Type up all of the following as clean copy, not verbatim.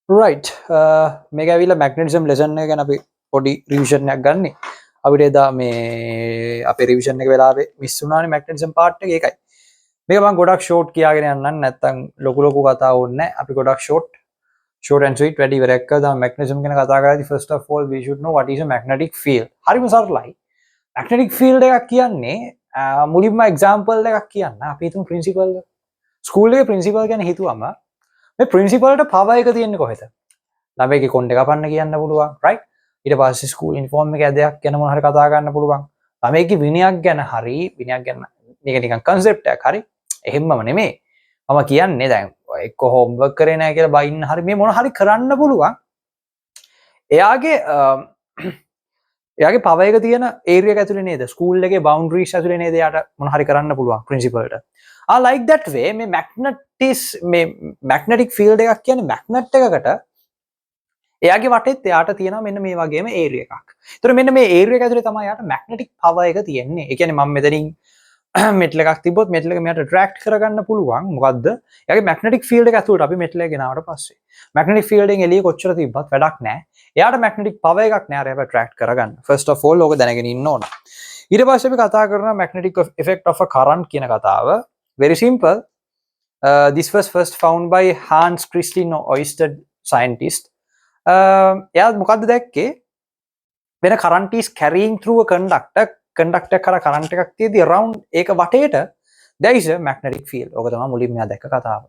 Right, මේක ඇවිල්ලා magnetism lesson එක ගැන අපි පොඩි රිවිෂන් එකක් ගන්නෙ. අපිට එදා මේ අපේ රිවිෂන් එක වෙලාවේ මිස් වුණානේ මැග්නටිසම් පාර්ට් එක. ඒකයි මේක මම ගොඩක් ෂෝට් කියාගෙන යන්නම්. නැත්තම් ලොකු ලොකු කතා ඕනේ නැහැ. අපි ගොඩක් ෂෝට්, ෂෝට් ඇන්ඩ් ස්වීට් වැඩි ඉවරයක් කරලා දැන් මැග්නටිසම් ගැන කතා කරද්දී, first of all we should know what is a magnetic field. හරිම සරලයි. මැග්නටික් ෆීල්ඩ් එකක් කියන්නේ මුලින්ම එක්සැම්පල් එකක් කියන්න. අපි හිතමු ප්‍රින්සිපල්, ස්කූල් එකේ ප්‍රින්සිපල් ගැන හිතුවම මේ ප්‍රින්සිපල්ට පවර් එක තියෙන්නේ කොහෙද? ළමයිගේ කොණ්ඩේ කපන්න කියන්න පුළුවන්, රයිට්? ඊට පස්සේ ස්කූල් යුනිෆෝම් එකේ ඇදයක් ගැන මොන හරි කතා කරන්න පුළුවන්. ළමයිගේ විනයක් ගැන හරි, විනයක් ගැන මේක නිකන් කන්සෙප්ට් එකක් හරි. එහෙම්මම නෙමෙයි. මම කියන්නේ දැන් එක්ක හෝම්වර්ක් කරේ නෑ කියලා බයින්න හරි, මේ මොන හරි කරන්න පුළුවන්. එයාගේ එයාගේ පවර් එක තියෙන ඒරියා එක ඇතුලේ නේද? ස්කූල් එකේ බවුන්ඩරිස් ඇතුලේ නේද එයාට මොන හරි කරන්න පුළුවන් ප්‍රින්සිපල්ට? ආ, like that way මේ මේ මැග්නටික් ෆීල්ඩ් එකක් කියන්නේ මැග්නට් එකකට එයාගේ වටෙත් එයාට තියෙනවා මෙන්න මේ වගේම ඒරියා එකක්. ඒතර මෙන්න මේ ඒරියා එක ඇතුලේ තමයි එයාට මැග්නටික් පවර් එක තියෙන්නේ. ඒ කියන්නේ මම මෙතනින් මෙටල් එකක් තිබ්බොත් මෙටල් එක මෙයාට ඇට්‍රැක්ට් කරගන්න පුළුවන්. මොකද්ද? එයාගේ මැග්නටික් ෆීල්ඩ් එක ඇතුලට අපි මෙටල් එක ගෙනාවට පස්සේ. මැග්නටික් ෆීල්ඩ් එකෙන් එළිය කොච්චර තිබ්බත් වැඩක් නෑ. එයාට මැග්නටික් පවර් එකක් නෑ අර එයාව ඇට්‍රැක්ට් කරගන්න. First of all ඕක දැනගෙන ඉන්න ඕන. ඊට පස්සේ අපි කතා කරනවා magnetic effect of a current කියන කතාව. Very simple. This was first found by Hans Christian Oersted scientist. එයා මොකද්ද දැක්කේ? When a current is carrying through a conductor, conductor කර current එකක් තියෙද්දි around ඒක වටේට there is a magnetic field. ඕක තමයි මුලින්ම එයා දැක්ක කතාව.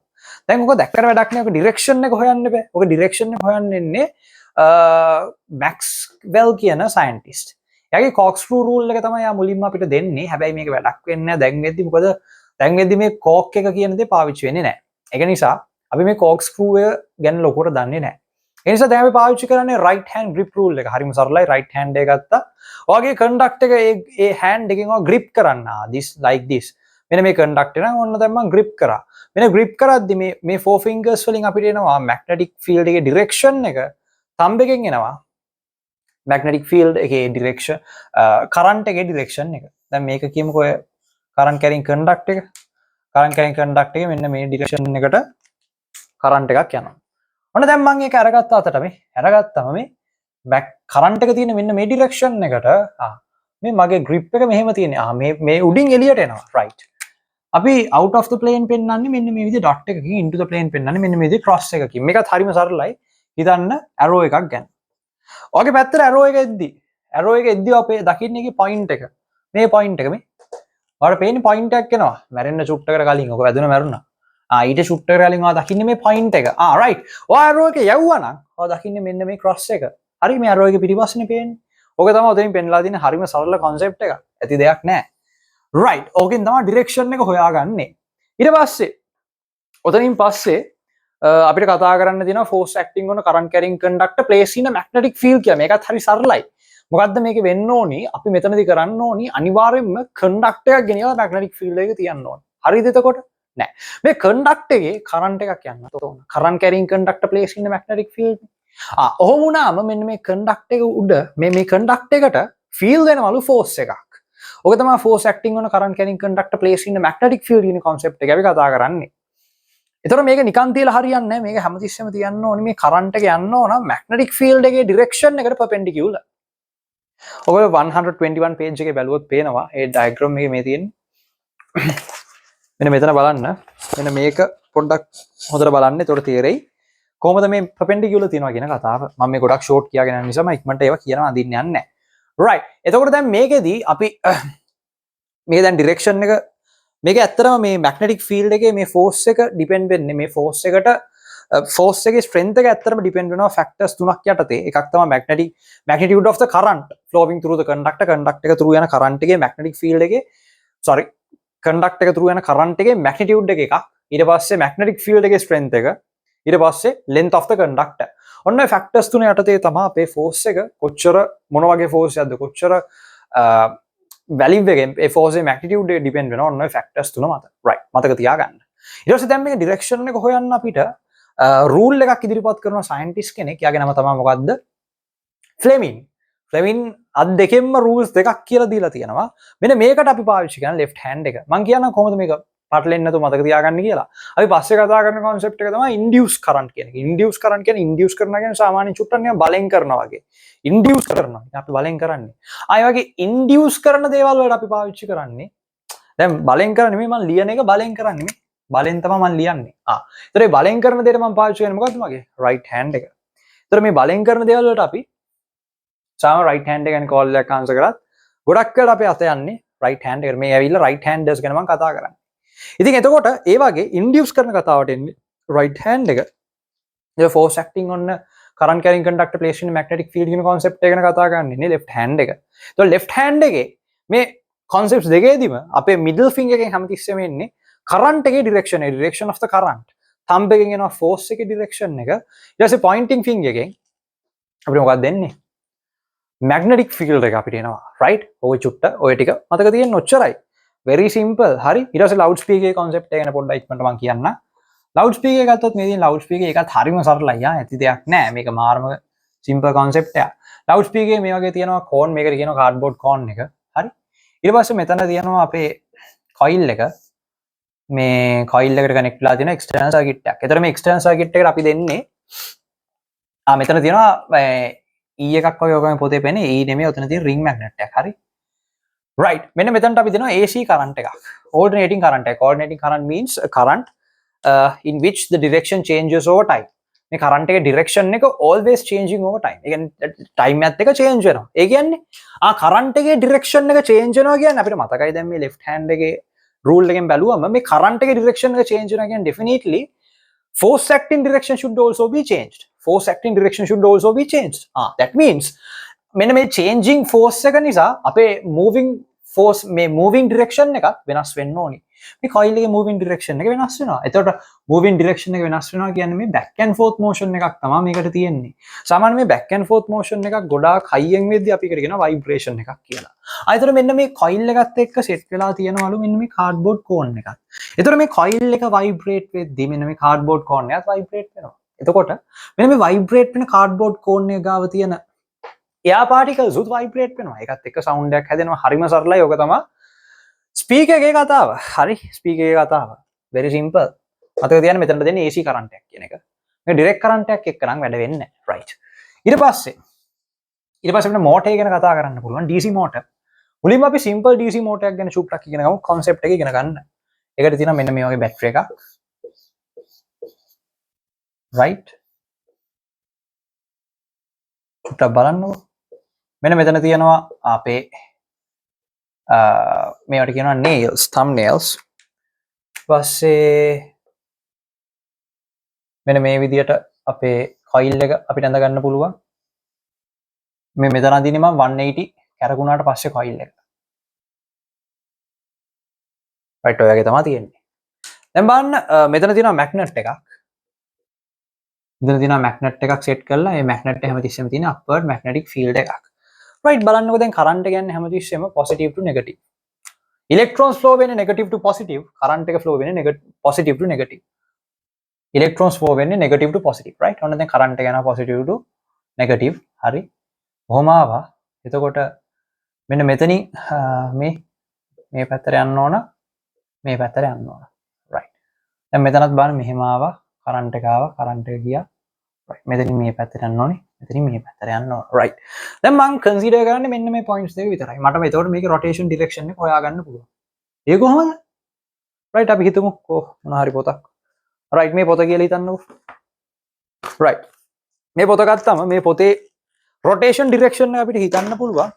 දැන් ඔක දැක්කට වැඩක් නෑ. ඔක ඩිරෙක්ෂන් එක හොයන්න බෑ. ඔක ඩිරෙක්ෂන් එක හොයන්න එන්නේ මැක්ස්වෙල් කියන සයන්ටිස්ට්. එයාගේ කෝක්ස්ක්‍රූ රූල් එක තමයි එයා මුලින්ම අපිට දෙන්නේ. හැබැයි මේක වැඩක් වෙන්නේ නෑ දැන් වෙද්දි. මොකද දැන් වෙද්දි මේ කෝක් එක කියන දේ පාවිච්චි වෙන්නේ නෑ. ඒක නිසා අපි මේ කෝක් ස්ක්‍රූ එක ගැන ලොකුවට දන්නේ නැහැ. ඒ නිසා දැන් අපි පාවිච්චි කරන්නේ right hand grip rule එක. හරිම සරලයි. Right hand එක ගත්තා. ඔයාගේ කන්ඩක්ටර් එක ඒ ඒ hand එකෙන් ඔයා grip කරන්න. This, like this. මෙන්න මේ කන්ඩක්ටර් නම් ඔන්න දැන් මම grip කරා. මෙන්න grip කරද්දි මේ මේ four fingers වලින් අපිට එනවා magnetic field එකේ direction එක, thumb එකෙන් එනවා magnetic field එකේ direction, current එකේ direction එක. දැන් මේක කියමුකෝ ඔය current carrying conductor එක. Current carrying conductor එකේ මෙන්න මේ direction එකට current එකක් යනවා. ඔන්න දැන් මම ඒක අරගත්ත අතට මේ අරගත්තම මේ කරන්ට් එක තියෙන මෙන්න මේ ඩිරෙක්ෂන් එකට මේ මගේ ග්‍රිප් එක මෙහෙම තියෙන්නේ. මේ මේ උඩින් එළියට එනවා. රයිට්. අපි out of the plane පෙන්වන්නේ මෙන්න මේ විදිහට ඩොට් එකකින්, into the plane පෙන්වන්නේ මෙන්න මේ විදිහට ක්‍රොස් එකකින්. මේකත් හරිම සරලයි. හිතන්න ඇරෝ එකක් ගැන. ඔයාගේ පැත්තට ඇරෝ එක එද්දි, ඇරෝ එක එද්දි අපේ දකින්නේ ඒකේ පොයින්ට් එක. මේ පොයින්ට් එක මේ ඔයාලට පේන්නේ පොයින්ට් එකක් එනවා. මැරෙන්න චුට්ටකට කලින් ඔක වැදුන මැරුණා. ඊට චුට්ටකට කලින් ඔයා දකින්නේ මේ පොයින්ට් එක. රයිට්. ඔයා ඇරෝ එක යවුවා නම් ඔයා දකින්නේ මෙන්න මේ ක්‍රොස් එක. හරි, මේ ඇරෝ එක පිටිපස්සනේ පේන්නේ. ඕක තමයි ඔතනින් පෙන්ලා තියෙන හරිම සරල කොන්සෙප්ට් එකක්. ඇති දෙයක් නෑ. රයිට්. ඕකෙන් තමයි ඩිරෙක්ෂන් එක හොයාගන්නේ. ඊට පස්සේ ඔතනින් පස්සේ අපිට කතා කරන්න තියෙනවා force acting on a current carrying conductor placed in a magnetic field කියලා. මේකත් හරි සරලයි. මොකද්ද මේක වෙන්න ඕනි? අපි මෙතනදී කරන්න ඕනි අනිවාර්යයෙන්ම කන්ඩක්ටර් එකක් ගෙනියලා මැග්නටික් ෆීල්ඩ් එක තියන්න ඕනි. හරිද එතකොට? නෑ. මේ කන්ඩක්ටර් එකේ කරන්ට් එකක් යන්න ඕන. Current carrying conductor placed in a magnetic field. ඔහොම වුණාම මෙන්න මේ කන්ඩක්ටර් එක උඩ මේ මේ කන්ඩක්ටර් එකට ෆීල් වෙනවලු ෆෝස් එකක්. ඔක තමයි force acting on a current carrying conductor placed in a magnetic field කියන කොන්සෙප්ට් එක අපි කතා කරන්නේ. එතකොට මේක නිකන් තියලා හරියන්නේ නැහැ. මේක හැමතිස්සෙම තියන්න ඕනේ මේ කරන්ට් එක යන්න ඕන මැග්නටික් ෆීල්ඩ් එකේ ඩිරෙක්ෂන් එකට පර්පෙන්ඩිකියුලර්. ඔයගොල්ලෝ 121 පේජ් එකේ බැලුවොත් පේනවා ඒ ඩයග්‍රෑම් එකේ මේ තියෙන්නේ. මෙන්න මෙතන බලන්න. මෙන්න මේක පොඩ්ඩක් හොඳට බලන්න. එතකොට තේරෙයි කොහොමද මේ පර්පෙන්ඩිකියුලර් තියෙනවා කියන කතාව. මම මේ ගොඩක් ෂෝට් කියාගෙන යන නිසා මම ඉක්මනට ඒවා කියනවා, අඳින්න යන්නේ නැහැ. රයිට්. එතකොට දැන් මේකෙදි අපි මේ දැන් ඩිරෙක්ෂන් එක, මේක ඇත්තටම මේ මැග්නටික් ෆීල්ඩ් එකේ මේ ෆෝස් එක ඩිපෙන්ඩ් වෙන්නේ, මේ ෆෝස් එකට ෆෝස් එකේ ස්ට්‍රෙන්ත් එක ඇත්තටම ඩිපෙන්ඩ් වෙනවා ෆැක්ටර්ස් තුනක් යටතේ. එකක් තමයි magnitude of the current flowing through the conductor, conductor එක through යන කරන්ට් එකේ මැග්නටික් ෆීල්ඩ් එකේ, sorry, conductor එක through යන කරන්ට් එකේ මැග්නිටියුඩ් එක එකක්. ඊට පස්සේ මැග්නටික් ෆීල්ඩ් එකේ ස්ට්‍රෙන්ත් එක. ඊට පස්සේ length of the conductor. ඔන්න ඔය ෆැක්ටර්ස් තුන යටතේ තමයි අපේ ෆෝස් එක කොච්චර, මොන වගේ ෆෝස් එකක්ද, කොච්චර වැලියු එකෙන් ඒ ෆෝස් එකේ මැග්නිටියුඩ් එක ඩිපෙන්ඩ් වෙනවා ඔන්න ඔය ෆැක්ටර්ස් තුන මත. රයිට්. මතක තියාගන්න. ඊට පස්සේ දැන් මේක ඩිරෙක්ෂන් එක හොයන්න අපිට රූල් එකක් ඉදිරිපත් කරන සයන්ටිස්ට් කෙනෙක්. එයාගේ නම තමයි මොකද්ද? ෆ්ලෙමින්. ෆ්ලෙමින් අත් දෙකෙන්ම රූල්ස් දෙකක් කියලා දීලා තියෙනවා. මෙන්න මේකට අපි පාවිච්චි කරන ලෙෆ්ට් හෑන්ඩ් එක. මං කියන්නම් කොහොමද මේක පටලෙන්නේ නැතුව මතක තියාගන්න කියලා. අපි පස්සේ කතා කරන කොන්සෙප්ට් එක තමයි ඉන්ඩියුස් කරන්ට් කියන එක. ඉන්ඩියුස් කරන්ට් කියන්නේ, ඉන්ඩියුස් කරනවා කියන්නේ සාමාන්‍යයෙන් චුට්ටක් නිකන් බලෙන් කරනවා වගේ. ඉන්ඩියුස් කරනවා. අපි බලෙන් කරන්නේ. ආ, ඒ වගේ ඉන්ඩියුස් කරන දේවල් වලට අපි පාවිච්චි කරන්නේ, දැන් බලෙන් කරන්නේ නෙමෙයි, මං ලියන එක බලෙන් කරන්නේ නෙමෙයි. බලෙන් තමයි මං ලියන්නේ. ආ. ඒතර ඒ බලෙන් කරන දේට මං පාවිච්චි කරන්නේ මොකද්ද? මගේ රයිට් හෑන්ඩ් එක. ඒතර මේ බලෙන් කරන දේවල් වලට අපි සාම රයිට් හෑන්ඩ් එක ගැන කෝල් එකක් ආන්සර් කරත් ගොඩක් වෙලාවට අපේ අත යන්නේ රයිට් හෑන්ඩ් එකට. මේ ඇවිල්ලා රයිට් හෑන්ඩර්ස් ගැන මං කතා කරන්නේ. ඉතින් එතකොට ඒ වගේ ඉන්ඩියුස් කරන කතාවට එන්නේ රයිට් හෑන්ඩ් එක. ඒ force acting on current carrying conductor place in magnetic field කියන කොන්සෙප්ට් එක ගැන කතා කරන්නේ නේ ලෙෆ්ට් හෑන්ඩ් එක. එතකොට ලෙෆ්ට් හෑන්ඩ් එකේ මේ කොන්සෙප්ට්ස් දෙකේදීම අපේ මිඩල් ෆිංගර් එකෙන් හැමතිස්සෙම එන්නේ කරන්ට් එකේ ඩිරෙක්ෂන් එක, ඩිරෙක්ෂන් ඔෆ් the current. තම්බ් එකෙන් එනවා ෆෝස් එකේ ඩිරෙක්ෂන් එක. ඊට පස්සේ පොයින්ටිං ෆිංගර් එකෙන් අපිට මොකක්ද දෙන්නේ? මැග්නටික් ෆීල්ඩ් එක අපිට එනවා. රයිට්? ඔය චුට්ට ඔය ටික මතක තියෙන්න, ඔච්චරයි. Very simple. හරි. ඊට පස්සේ ලවුඩ් ස්පීකර් එකේ කොන්සෙප්ට් එක ගැන පොඩ්ඩක් ඉක්මනට මම කියන්න. ලවුඩ් ස්පීකර් එක ගත්තොත්, මේ තියෙන ලවුඩ් ස්පීකර් එකත් හරිම සරලයි. ආ, ඇති දෙයක් නෑ. මේක මාරම සිම්පල් කොන්සෙප්ට් එකක්. ලවුඩ් ස්පීකර් එකේ මේ වගේ තියෙනවා කෝන්. මේකට කියනවා කාඩ්බෝඩ් කෝන් එක. හරි. ඊට පස්සේ මෙතන තියෙනවා අපේ කොයිල් එක. මේ කොයිල් එකට කනෙක්ට් වෙලා තියෙන එක්ස්ටර්නල් සර්කිට් එකක්. ඒතර මේ එක්ස්ටර්නල් සර්කිට් එකට අපි දෙන්නේ, ආ, මෙතන තියෙනවා E එකක් වගේ. ඔයගොල්ලෝ පොතේ පෙන්නේ E නෙමෙයි, ඔතන තියෙන රින්ග් මැග්නට් එකක්. හරි. රයිට්, මෙන්න මෙතනට අපි දෙනවා AC current එකක්. Alternating current එක. Alternating current means a current in which the direction changes over time. මේ කරන්ට් එකේ ඩිරෙක්ෂන් එක always changing over time. ඒ කියන්නේ ටයිම් එකත් එක්ක චේන්ජ් වෙනවා. ඒ කියන්නේ ආ, කරන්ට් එකේ ඩිරෙක්ෂන් එක චේන්ජ් වෙනවා කියන්නේ, අපිට මතකයි දැන් මේ ලෙෆ්ට් හෑන්ඩ් එකේ රූල් එකෙන් බැලුවම මේ කරන්ට් එකේ ඩිරෙක්ෂන් එක චේන්ජ් වෙනවා කියන්නේ definitely force acting direction should also be changed. Force acting direction should also be changed. Ah, that means මෙන්න මේ changing force එක නිසා අපේ moving force, මේ moving direction එකත් වෙනස් වෙන්න ඕනි. මේ coil එකේ moving direction එක වෙනස් වෙනවා. එතකොට moving direction එක වෙනස් වෙනවා කියන්නේ මේ back and forth motion එකක් තමයි මේකට තියෙන්නේ. සාමාන්‍ය මේ back and forth motion එකක් ගොඩාක් හයියෙන් වෙද්දී අපි ඒකට කියනවා vibration එකක් කියලා. ආයතන මෙන්න මේ coil එකත් එක්ක සෙට් වෙලා තියෙනවලු මෙන්න මේ cardboard cone එකක්. එතකොට මේ coil එක vibrate වෙද්දී මෙන්න මේ cardboard cone එකත් vibrate වෙනවා. එතකොට මෙන්න මේ vibrate වෙන cardboard cone එක ගාව තියෙන එයා පාටිකල්ස් උත් වයිබ්‍රේට් වෙනවා. ඒකත් එක්ක සවුන්ඩ් එකක් හැදෙනවා. හරිම සරලයි. ඔක තමයි ස්පීකර් එකේ කතාව. හරි, ස්පීකර් එකේ කතාව. Very simple. මතක තියාගන්න මෙතනට දෙන්නේ AC current එකක් කියන එක. මේ ඩිරෙක්ට් කරන්ට් එකක් එක්ක නම් වැඩ වෙන්නේ නැහැ. රයිට්. ඊට පස්සේ අපිට මෝටර් ගැන කතා කරන්න පුළුවන්, DC motor. මුලින්ම අපි සිම්පල් DC motor එකක් ගැන චුට්ටක් ඉගෙන ගමු, කොන්සෙප්ට් එක ඉගෙන ගන්න. ඒකට තියෙනවා මෙන්න මේ වගේ බැටරි එකක්. රයිට්. චුට්ටක් බලන්නකෝ. මෙන්න මෙතන තියෙනවා අපේ මේවට කියනවා nails, thumbnails. පස්සේ මෙන්න මේ විදියට අපේ කොයිල් එක අපිට ඇඳ ගන්න පුළුවන්. මේ මෙතන අඳින්නේ මම 180 කැරකුණාට පස්සේ කොයිල් එක. රයිට්, ඔය වගේ තමයි තියෙන්නේ. දැන් බලන්න, මෙතන තියෙනවා මැග්නට් එකක්. මෙතන තියෙනවා මැග්නට් එකක් සෙට් කරලා. මේ මැග්නට් එක හැමතිස්සෙම තියෙන අප්වර්ඩ් මැග්නටික් ෆීල්ඩ් එකක්. රයිට්, බලන්නකෝ දැන් කරන්ට් එක යන්නේ හැමතිස්සෙම පොසිටිව් ටු නෙගටිව්. ඉලෙක්ට්‍රෝන්ස් ෆ්ලෝ වෙන්නේ නෙගටිව් ටු පොසිටිව්, කරන්ට් එක ෆ්ලෝ වෙන්නේ නෙගටිව්, පොසිටිව් ටු නෙගටිව්. ඉලෙක්ට්‍රෝන්ස් ෆ්ලෝ වෙන්නේ නෙගටිව් ටු පොසිටිව්. රයිට්, ඔන්න දැන් කරන්ට් එක යනවා පොසිටිව් ටු නෙගටිව්. හරි. ඔහොම ආවා. එතකොට මෙන්න මෙතනින් මේ මේ පැත්තට යන්න ඕන, මේ පැත්තට යන්න ඕන. රයිට්. දැන් මෙතනත් බලන්න, මෙහෙම ආවා, කරන්ට් එක ආවා, කරන්ට් එක ගියා. රයිට්. මෙතනින් මේ පැත්තට යන්න ඕනේ, මෙතනින් මේ පැත්තට යන්න ඕන. රයිට්. දැන් මං කන්සිඩර් කරන්නේ මෙන්න මේ පොයින්ට්ස් දෙක විතරයි. මට එතකොට මේකේ රොටේෂන් ඩිරෙක්ෂන් එක හොයාගන්න පුළුවන්. ඒ කොහොමද? රයිට්, අපි හිතමු කො මොන හරි පොතක්. රයිට්, මේ පොත කියලා හිතන්නකෝ. රයිට්. මේ පොත ගත්තම මේ පොතේ රොටේෂන් ඩිරෙක්ෂන් එක අපිට හිතන්න පුළුවන්.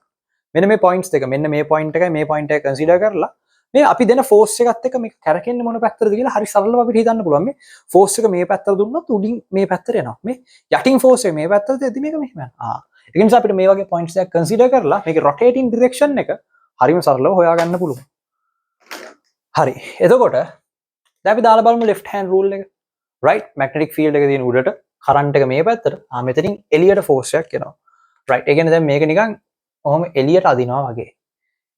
මෙන්න මේ පොයින්ට්ස් දෙක, මෙන්න මේ පොයින්ට් එකයි මේ පොයින්ට් එක කන්සිඩර් කරලා මේ අපි දෙන ෆෝස් එකත් එක්ක මේක කැරකෙන්නේ මොන පැත්තටද කියලා හරි සරලව අපිට හිතන්න පුළුවන්. මේ ෆෝස් එක මේ පැත්තට දුන්නොත් උඩින් මේ පැත්තට එනවා. මේ යටින් ෆෝස් එක මේ පැත්තට දෙද්දි මේක මෙහෙම යනවා. ආ, ඒ නිසා අපිට මේ වගේ පොයින්ට්ස් දෙකක් කන්සිඩර් කරලා මේකේ රොටේටිං ඩිරෙක්ෂන් එක හරිම සරලව හොයාගන්න පුළුවන්. හරි. එතකොට දැන් අපි දාලා බලමු ලෙෆ්ට් හෑන්ඩ් රූල් එක. රයිට්, මැග්නටික් ෆීල්ඩ් එක තියෙන උඩට, කරන්ට් එක මේ පැත්තට. ආ, මෙතනින් එළියට ෆෝස් එකක් එනවා. රයිට්. ඒ කියන්නේ දැන් මේක නිකන් ඔහොම එළියට අදිනවා වගේ.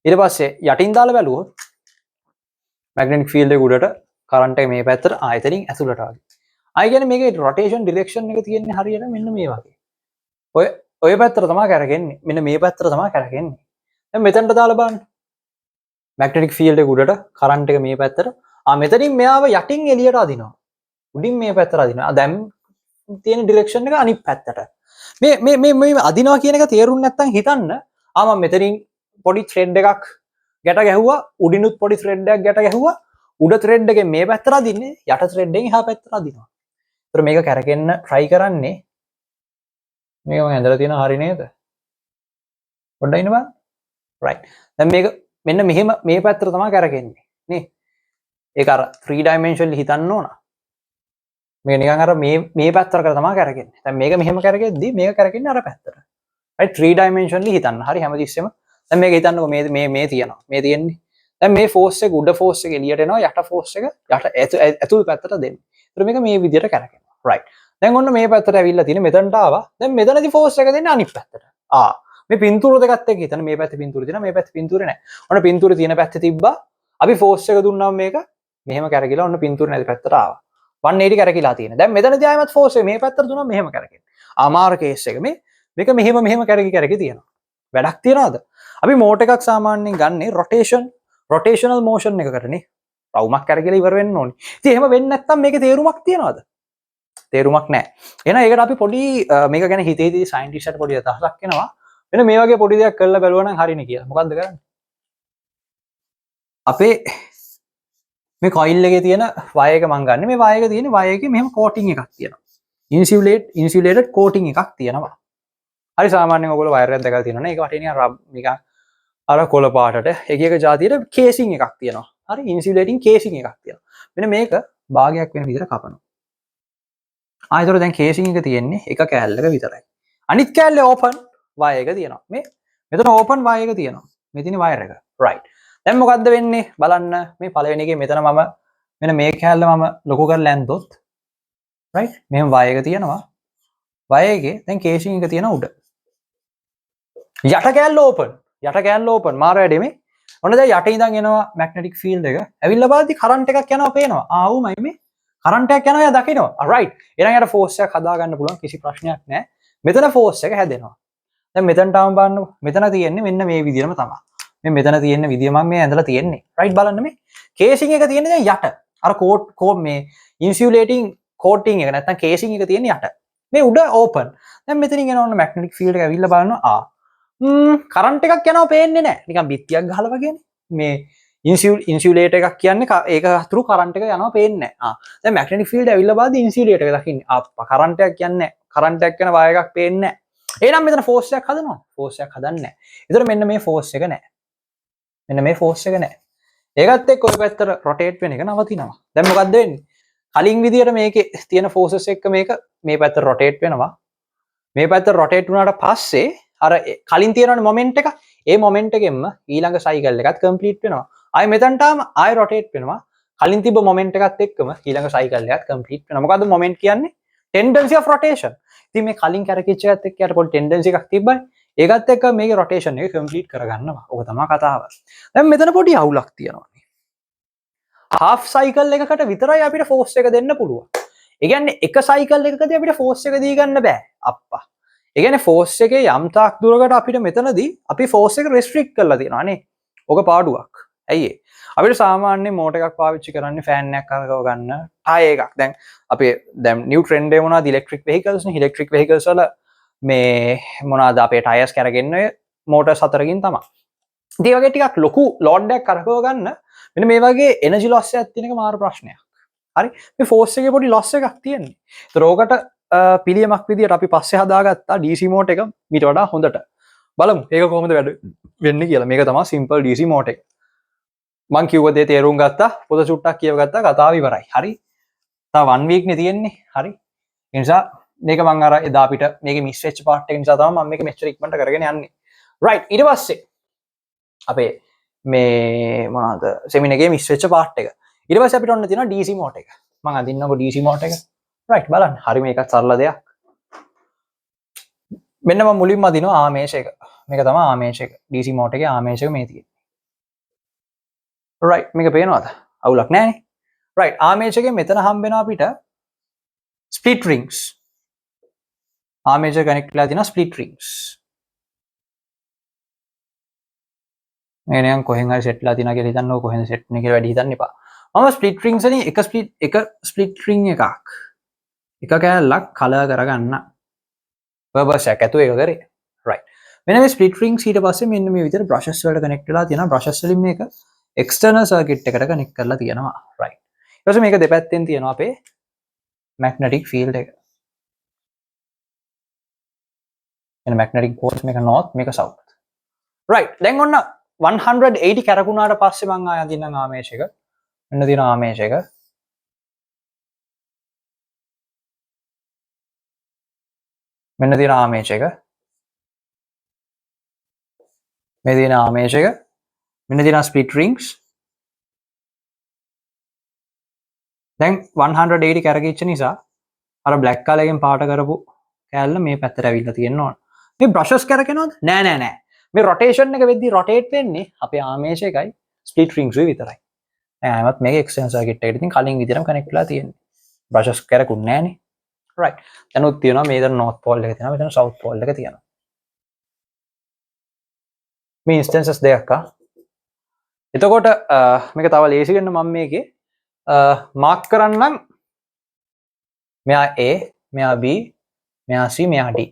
ඊට පස්සේ යටින් දාලා බැලුවොත් මැග්නටික් ෆීල්ඩ් එක උඩට, කරන්ට් එක මේ පැත්තට, ආ, එතනින් ඇතුළට වගේ. ආ, ඒ කියන්නේ මේකේ රොටේෂන් ඩිරෙක්ෂන් එක තියෙන්නේ හරියට මෙන්න මේ වගේ. ඔය ඔය පැත්තට තමයි කැරකෙන්නේ. මෙන්න මේ පැත්තට තමයි කැරකෙන්නේ. දැන් මෙතනට දාලා බලන්න. මැග්නටික් ෆීල්ඩ් එක උඩට, කරන්ට් එක මේ පැත්තට, ආ, මෙතනින් මෙයාව යටින් එළියට අදිනවා. උඩින් මේ පැත්තට අදිනවා. ආ, දැන් තියෙන ඩිරෙක්ෂන් එක අනිත් පැත්තට. මේ මේ මේ මේ අදිනවා කියන එක තේරුම් නැත්තම් හිතන්න, ආ, මම මෙතනින් පොඩි ත්‍රෙඩ් එකක් ගැට ගැහුවා, උඩිනුත් පොඩි ත්‍රෙඩ් එකක් ගැට ගැහුවා. උඩ ත්‍රෙඩ් එකෙන් මේ පැත්තට අදින්නේ, යට ත්‍රෙඩ් එකෙන් එහා පැත්තට අදිනවා. ඒතර මේක කැරකෙන්න try කරන්නේ, මේක මම ඇඳලා තියෙන හරි නේද? පොඩ්ඩක් ඉන්න බලන්න. රයිට්. දැන් මේක මෙන්න මෙහෙම මේ පැත්තට තමයි කැරකෙන්නේ නේ. ඒක අර 3 dimensionally හිතන්න ඕන. මේක නිකන් අර මේ මේ පැත්තට කර තමයි කැරකෙන්නේ. දැන් මේක මෙහෙම කැරකෙද්දි මේක කැරකෙන්නේ අර පැත්තට. රයිට්, 3 dimensionally හිතන්න. හරි, හැමතිස්සෙම. දැන් මේක හිතන්නකෝ, මේ මේ මේ තියෙනවා. මේ තියෙන්නේ. දැන් මේ ෆෝස් එක, උඩ ෆෝස් එක එළියට එනවා, යට ෆෝස් එක යට ඇතුල් පැත්තට දෙන්නේ. ඒතර මේක මේ විදිහට කැරකෙනවා. රයිට්. දැන් ඔන්න මේ පැත්තට ඇවිල්ලා තියෙන, මෙතනට ආවා. දැන් මෙතනදි ෆෝස් එක දෙන්නේ අනිත් පැත්තට. ආ, මේ පින්තූර දෙකත් එක්ක හිතන්න, මේ පැත්තේ පින්තූර තියෙනවා, මේ පැත්තේ පින්තූරේ නැහැ. ඔන්න පින්තූරේ තියෙන පැත්තේ තිබ්බා. අපි ෆෝස් එක දුන්නාම මේක මෙහෙම කැරකිලා ඔන්න පින්තූර නැති පැත්තට ආවා. 180 කැරකිලා තියෙන. දැන් මෙතනදී ආයෙමත් ෆෝස් එක මේ පැත්තට දුන්නාම මෙහෙම කැරකෙනවා. අමාරු කේස් එක මේ. මේක මෙහෙම මෙහෙම කැරකි කැරකි තියෙනවා. වැඩක් තියනවද? අපි මෝටර් එකක් සාමාන්‍යයෙන් ගන්නෙ රොටේෂනල් මෝෂන් එකකටනේ. රවුමක් කැරකිලා ඉවර වෙන්න ඕනේ. ඉතින් එහෙම වෙන්නේ නැත්තම් මේකේ තේරුමක් තියනවද? තේරුමක් නැහැ. එහෙනම් ඒකට අපි පොඩි මේක ගැන හිතේ හිතේ සයන්ටිස්ට්ට පොඩි අදහසක් එනවා. මෙන්න මේ වගේ පොඩි දෙයක් කරලා බැලුවා නම් හරිනේ කියලා. මොකද්ද කරන්නේ? අපේ මේ කොයිල් එකේ තියෙන වයර් එක මං ගන්න. මේ වයර් එක තියෙන වයර් එකේ මෙහෙම කෝටිං එකක් තියෙනවා. ඉන්සියුලේටඩ් කෝටිං එකක් තියෙනවා. හරි, සාමාන්‍යයෙන් ඔයගොල්ලෝ වයර් එකක් දැකලා තියෙනවනේ. ඒක වටේ නිකන් රබ් නිකන් අර කොළ පාටට එක එක ජාතියට කේසිං එකක් තියෙනවා. හරි, ඉන්සියුලේටිං කේසිං එකක් තියෙනවා. මෙන්න මේක භාගයක් වෙන විදිහට කපනවා. ආ, ඒතර දැන් කේසිං එක තියෙන්නේ එක කෑල්ලක විතරයි. අනිත් කෑල්ලේ ඕපන් වයර් එක තියෙනවා. මේ මෙතන ඕපන් වයර් එක තියෙනවා. මේ තියෙන වයර් එක. රයිට්. දැන් මොකද්ද වෙන්නේ? බලන්න, මේ පළවෙනි එකේ මෙතන මම මෙන්න මේ කෑල්ල මම ලොකු කරලා ඇන්දොත්, රයිට්, මෙහෙම වයර් එක තියෙනවා. වයර් එකේ දැන් කේසිං එක තියෙන උඩ. යට කෑල්ල ඕපන්. යට කෑල්ල ඕපන්. මාර වැඩේ මේ. ඔන්න දැන් යට ඉඳන් එනවා මැග්නටික් ෆීල්ඩ් එක. ඇවිල්ලා බලද්දි කරන්ට් එකක් යනවා පේනවා. ආ, ඌමයි මේ. කරන්ට් එකක් යනවා එයා දකිනවා. රයිට්. එහෙනම් යට ෆෝස් එකක් හදා ගන්න පුළුවන්, කිසි ප්‍රශ්නයක් නෑ. මෙතන ෆෝස් එක හැදෙනවා. දැන් මෙතනට ආවම බලන්නකෝ. මෙතන තියෙන්නේ මෙන්න මේ විදිහටම තමයි. මේ මෙතන තියෙන විදිය මම මේ ඇඳලා තියෙන්නේ. රයිට්, බලන්න, මේ කේසිං එක තියෙන්නේ දැන් යට. අර කෝට් කෝ මේ ඉන්සියුලේටිං කෝටිං එක නැත්තම් කේසිං එක තියෙන්නේ යට. මේ උඩ ඕපන්. දැන් මෙතනින් එන ඔන්න මැග්නටික් ෆීල්ඩ් එක ඇවිල්ලා බලනවා. ආ, කරන්ට් එකක් යනවා පේන්නේ නැහැ. නිකන් බිත්තියක් ගහලා වගේනේ. මේ ඉන්සියුලේටර් එකක් කියන්නේ ඒක තුරු කරන්ට් එක යනවා පේන්නේ නැහැ. ආ, දැන් මැග්නටික් ෆීල්ඩ් ඇවිල්ලා බලද්දි ඉන්සියුලේටර් එක දකින්නේ. අප්පා, කරන්ට් එකක් යන්නේ නැහැ. කරන්ට් එකක් යන වයර් එකක් පේන්නේ නැහැ. එහෙනම් මෙතන ෆෝස් එකක් හදනවා. ෆෝස් එකක් හදන්නේ නැහැ. ඒතර මෙන්න මේ ෆෝස් එක නැහැ. මෙන්න මේ ෆෝස් එක නැහැ. ඒකත් එක්ක ඔය පැත්තට රොටේට් වෙන එක නවතිනවා. දැන් මොකද්ද වෙන්නේ? කලින් විදියට මේකේ තියෙන ෆෝසස් එක්ක මේක මේ පැත්තට රොටේට් වෙනවා. මේ පැත්තට රොටේට් වුණාට පස්සේ අර කලින් තියෙනවනේ මොමන්ට් එක. ඒ මොමන්ට් එකෙන්ම ඊළඟ සයිකල් එකත් කම්ප්ලීට් වෙනවා. ආයෙ මෙතනට ආවම ආයෙ රොටේට් වෙනවා. කලින් තිබ්බ මොමන්ට් එකත් එක්කම ඊළඟ සයිකල් එකත් කම්ප්ලීට් වෙනවා. මොකද්ද මොමන්ට් කියන්නේ? Tendency of rotation. ඉතින් මේ කලින් කැරකිච්ච එකත් එක්ක යට පොඩි ටෙන්ඩන්සි එකක් තිබ්බනේ. ඒකත් එක්ක මේකේ රොටේෂන් එක කම්ප්ලීට් කරගන්නවා. ඔක තමයි කතාව. දැන් මෙතන පොඩි අවුලක් තියෙනවා. හාෆ් සයිකල් එකකට විතරයි අපිට ෆෝස් එක දෙන්න පුළුවන්. ඒ කියන්නේ එක සයිකල් එකකදී අපිට ෆෝස් එක දී ගන්න බෑ. අප්පා. ඒ කියන්නේ ෆෝස් එකේ යම් තාක් දුරකට අපිට මෙතනදී අපි ෆෝස් එක රෙස්ට්‍රික්ට් කරලා තියෙනවා නේ. ඔක පාඩුවක්. ඇයි ඒ? අපිට සාමාන්‍ය මෝටර් එකක් පාවිච්චි කරන්නේ ෆෑන් එකක් කරකව ගන්න, ටයර් එකක්. දැන් අපේ දැන් නිව් ට්‍රෙන්ඩ් එක මොනවද? ඉලෙක්ට්‍රික් වෙහිකල්ස් නේ. ඉලෙක්ට්‍රික් වෙහිකල්ස් වල මේ මොනවාද අපේ ටයර්ස් කැරගෙන්නේ මෝටර්ස් හතරකින් තමයි. ඉතින් ඒ වගේ ටිකක් ලොකු ලෝඩ් එකක් කරකව ගන්න මෙන්න මේ වගේ එනර්ජි ලොස් එකක් තියෙන එක මාර ප්‍රශ්නයක්. හරි, මේ ෆෝස් එකේ පොඩි ලොස් එකක් තියෙන්නේ. ඒතර ඕකට පිළියමක් විදියට අපි පස්සේ හදාගත්තා DC motor එක මීට වඩා හොඳට. බලමු ඒක කොහොමද වැඩ වෙන්නේ කියලා. මේක තමයි සිම්පල් DC motor එක. මං කිව්ව දේ තේරුම් ගත්තා, පොත චුට්ටක් කියව ගත්තා, කතාව ඉවරයි. හරි. තව 1 week නේ තියෙන්නේ. හරි. ඒ නිසා මේක මං අර එදා අපිට මේකේ මිස් වෙච්ච පාර්ට් එක නිසා තමයි මම මේක මෙච්චර ඉක්මනට කරගෙන යන්නේ. රයිට්, ඊට පස්සේ අපේ මේ මොනවාද සෙමිනාර් එකේ මිස් වෙච්ච පාර්ට් එක. ඊට පස්සේ අපිට ඔන්න තියෙනවා DC motor එක. මං අඳින්නකො DC motor එක. රයිට්, බලන්න. හරි, මේකත් සරල දෙයක්. මෙන්න මම මුලින්ම අදිනවා ආමේෂ එක. මේක තමයි ආමේෂ එක. DC motor එකේ ආමේෂ එක මේ තියෙන්නේ. රයිට්, මේක පේනවද? අවුලක් නෑනේ. රයිට්, ආමේෂ එකේ මෙතන හම්බ වෙනවා අපිට ස්ප්ලිට් රින්ග්ස්. ආමේෂ කනෙක්ට් වෙලා තියෙනවා ස්ප්ලිට් රින්ග්ස්. මේ නිකන් කොහෙන් හරි සෙට් වෙලා තියෙනවා කියලා හිතන්නකෝ, කොහෙන්ද සෙට් වෙන්නේ කියලා වැඩි හිතන්න එපා. මම ස්ප්ලිට් රින්ග්ස් වලින් එක ස්ප්ලිට් රින්ග් එකක් එක කෑල්ලක් කලර් කරගන්න. පර්පස් එකක් ඇතුව ඒක කරේ. රයිට්. මෙන්න මේ ස්ප්ලිට් රින්ග්ස් ඊට පස්සේ මෙන්න මේ විදිහට බ්‍රෂස් වලට කනෙක්ට් වෙලා තියෙනවා. බ්‍රෂස් වලින් මේක එක්ස්ටර්නල් සර්කිට් එකට කනෙක්ට් කරලා තියෙනවා. රයිට්. ඊට පස්සේ මේක දෙපැත්තෙන් තියෙනවා අපේ මැග්නටික් ෆීල්ඩ් එක. එන මැග්නටික් පෝල්ස් මේක නෝර්ත් මේක සවුත්. රයිට්. දැන් ඔන්න 180 කැරකුණාට පස්සේ මං ආය අඳින්නම් ආමේෂ් එක. මෙන්න තියෙන ආමේෂ් එක. මෙන්න තියෙන ආමේෂ් එක. මේ තියෙන ආමේෂ් එක. මෙන්න තියෙන ස්ප්ලිට් රින්ග්ස්. දැන් 180 කැරකිච්ච නිසා අර බ්ලැක් කලර් එකෙන් පාට කරපු කෑල්ල මේ පැත්තට ඇවිල්ලා තියෙන්න ඕන. මේ බ්‍රෂස් කැරකෙනවද? නෑ නෑ නෑ. මේ රොටේෂන් එක වෙද්දී රොටේට් වෙන්නේ අපේ ආමේෂ් එකයි ස්ප්ලිට් රින්ග්ස් උයි විතරයි. දැන් ආයෙමත් මේක එක්ස්ටර්නල් සර්කිට් එකට ඉතින් කලින් විදිහටම කනෙක්ට් වෙලා තියෙන්නේ. බ්‍රෂස් කැරකුන්නේ නෑනේ. රයිට්. දැන් උත් තියෙනවා මේ දර නෝර්ත් පෝල් එක තියෙනවා, මෙතන සවුත් පෝල් එක තියෙනවා. මේ ඉන්ස්ටන්සස් දෙකක් ආ. එතකොට මේක තව ලේසි වෙන්න මම මේකේ මාක් කරන්නම් මෙයා A, මෙයා B, මෙයා C, මෙයා D.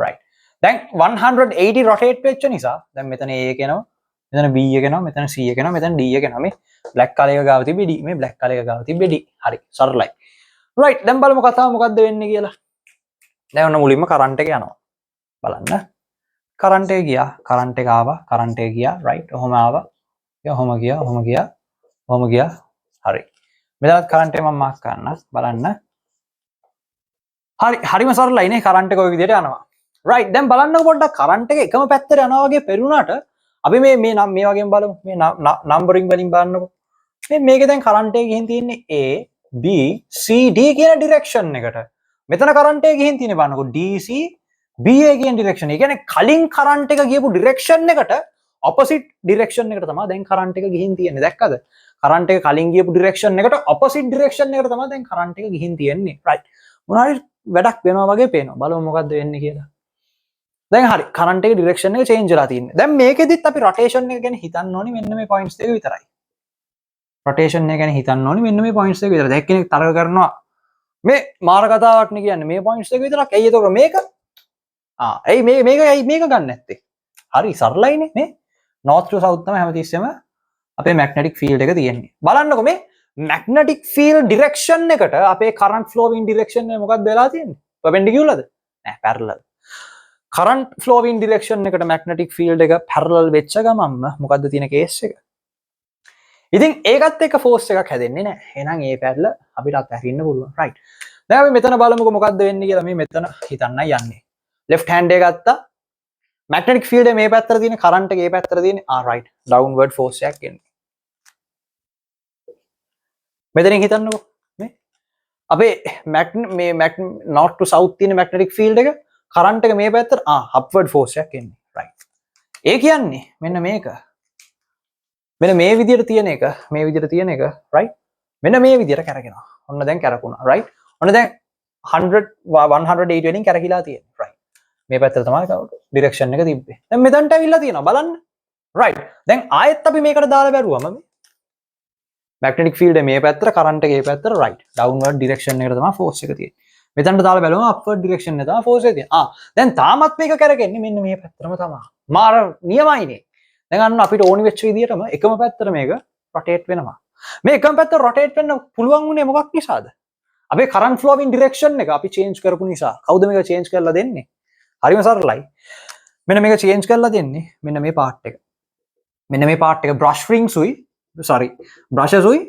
Right. දැන් 180 රොටේට් වෙච්ච නිසා දැන් මෙතන A එක එනවා, මෙතන B එක එනවා, මෙතන C එක එනවා, මෙතන D එක එනවා. මේ බ්ලැක් කලර් එක ගාව තිබ්බේ D, මේ බ්ලැක් කලර් එක ගාව තිබ්බේ D. හරි, සරලයි. රයිට්. දැන් බලමු කතාව මොකද්ද වෙන්නේ කියලා. දැන් ඔන්න මුලින්ම කරන්ට් එක යනවා. බලන්න. කරන්ට් එක ගියා, කරන්ට් එක ආවා, කරන්ට් එක ගියා, රයිට්. ඔහොම ආවා. ඔහොම ගියා, ඔහොම ගියා, ඔහොම ගියා. හරි. මෙතනත් කරන්ට් එක මම මාක් කරන්න. බලන්න. හරි, හරිම සරලයි නේ. කරන්ට් එක ඔය විදිහට යනවා. රයිට්. දැන් බලන්නකො පොඩ්ඩක් කරන්ට් එක එකම පැත්තට යනවා වගේ පෙරුණාට අපි මේ මේ නම් මේ වගේම බලමු. මේ නම්බරින් වලින් බලන්නකො. මේ මේකේ දැන් කරන්ට් එක ගිහින් තියෙන්නේ A B C D කියන ඩිරෙක්ෂන් එකට. මෙතන කරන්ට් එක ගිහින් තියෙන්නේ බලන්නකො D C B A කියන ඩිරෙක්ෂන්. ඒ කියන්නේ කලින් කරන්ට් එක ගියපු ඩිරෙක්ෂන් එකට ඔපොසිට් ඩිරෙක්ෂන් එකට තමයි දැන් කරන්ට් එක ගිහින් තියෙන්නේ. දැක්කද? කරන්ට් එක කලින් ගියපු ඩිරෙක්ෂන් එකට ඔපොසිට් ඩිරෙක්ෂන් එකට තමයි දැන් කරන්ට් එක ගිහින් තියෙන්නේ. රයිට්. මොනවා හරි වැඩක් වෙනවා වගේ පේනවා. බලමු මොකද්ද වෙන්නේ කියලා. දැන් හරි, කරන්ට් එකේ ඩිරෙක්ෂන් එක චේන්ජ් වෙලා තියෙන්නේ. දැන් මේකෙදිත් අපි රොටේෂන් එක ගැන හිතන්න ඕනි මෙන්න මේ පොයින්ට්ස් දෙක විතරයි. රොටේෂන් එක ගැන හිතන්න ඕනි මෙන්න මේ පොයින්ට්ස් දෙක විතරයි. දැන් කෙනෙක් තර්ක කරනවා මේ මාර කතාවක් නේ කියන්නේ මේ පොයින්ට්ස් දෙක විතරක්. ඇයි එතකොට මේක? ඇයි මේ මේක ඇයි මේක ගන්න නැත්තේ? හරි සරලයිනේ නේ. නෝර්ත් ටු සවුත් තමයි හැමතිස්සෙම අපේ මැග්නටික් ෆීල්ඩ් එක තියෙන්නේ. බලන්නකො මේ මැග්නටික් ෆීල්ඩ් ඩිරෙක්ෂන් එකට අපේ කරන්ට් ෆ්ලෝවින් ඩිරෙක්ෂන් එක මොකක්ද වෙලා තියෙන්නේ? පර්පෙන්ඩිකියුලර්ද? නෑ, පැරලල්. කරන්ට් ෆ්ලෝවින් ඩිරෙක්ෂන් එකට මැග්නටික් ෆීල්ඩ් එක පැරලල් වෙච්ච ගමන්ම මොකද්ද තියෙන කේස් එක? ඉතින් ඒකත් එක්ක ෆෝස් එකක් හැදෙන්නේ නෑ. එහෙනම් ඒ පැරල අපිට අත්හැරින්න පුළුවන්. රයිට්. දැන් අපි මෙතන බලමුකෝ මොකද්ද වෙන්නේ කියලා. මේ මෙතන හිතන්නයි යන්නේ. ලෙෆ්ට් හෑන්ඩ් එක ගත්තා. මැග්නටික් ෆීල්ඩ් එක මේ පැත්තට තියෙන, කරන්ට් එක මේ පැත්තට තියෙන. රයිට්. ඩවුන්වර්ඩ් ෆෝස් එකක් එන්නේ. මෙතනින් හිතන්නකෝ මේ අපේ මේ නෝර්ත් ටු සවුත් තියෙන මැග්නටික් ෆීල්ඩ් එක කරන්ට් එක මේ පැත්තට අප්වර්ඩ් ෆෝස් එකක් එන්නේ. රයිට්. ඒ කියන්නේ මෙන්න මේක. මෙන්න මේ විදියට තියෙන එක, මේ විදියට තියෙන එක, රයිට්. මෙන්න මේ විදියට කැරකෙනවා. ඔන්න දැන් කැරකුණා. රයිට්. ඔන්න දැන් 180 වලින් කැරකිලා තියෙන්නේ. රයිට්. මේ පැත්තට තමයි ඩිරෙක්ෂන් එක තිබ්බේ. දැන් මෙතනට ඇවිල්ලා තියෙනවා බලන්න. රයිට්. දැන් ආයෙත් අපි මේකට දාලා බැලුවම මේ මැග්නටික් ෆීල්ඩ් එක මේ පැත්තට, කරන්ට් එක මේ පැත්තට, රයිට්. ඩවුන්වර්ඩ් ඩිරෙක්ෂන් එකට තමයි ෆෝස් එක තියෙන්නේ. මෙතනට දාලා බැලුවම අප්වර්ඩ් ඩිරෙක්ෂන් එක තමයි ෆෝස් එක තියෙන්නේ. දැන් තාමත් මේක කැරකෙන්නේ මෙන්න මේ පැත්තටම තමයි. මාර නියමයිනේ. දැන් අන්න අපිට ඕනි වෙච්ච විදියටම එකම පැත්තට මේක රොටේට් වෙනවා. මේ එකම පැත්තට රොටේට් වෙන්න පුළුවන් වුණේ මොකක් නිසාද? අපේ කරන්ට් ෆ්ලෝවින් ඩිරෙක්ෂන් එක අපි චේන්ජ් කරපු නිසා. කවුද මේක චේන්ජ් කරලා දෙන්නේ? හරිම සරලයි. මෙන්න මේක චේන්ජ් කරලා දෙන්නේ මෙන්න මේ පාර්ට් එක. මෙන්න මේ පාර්ට් එක බ්‍රෂ් රින්ග්ස් උයි, සෝරි, බ්‍රෂස් උයි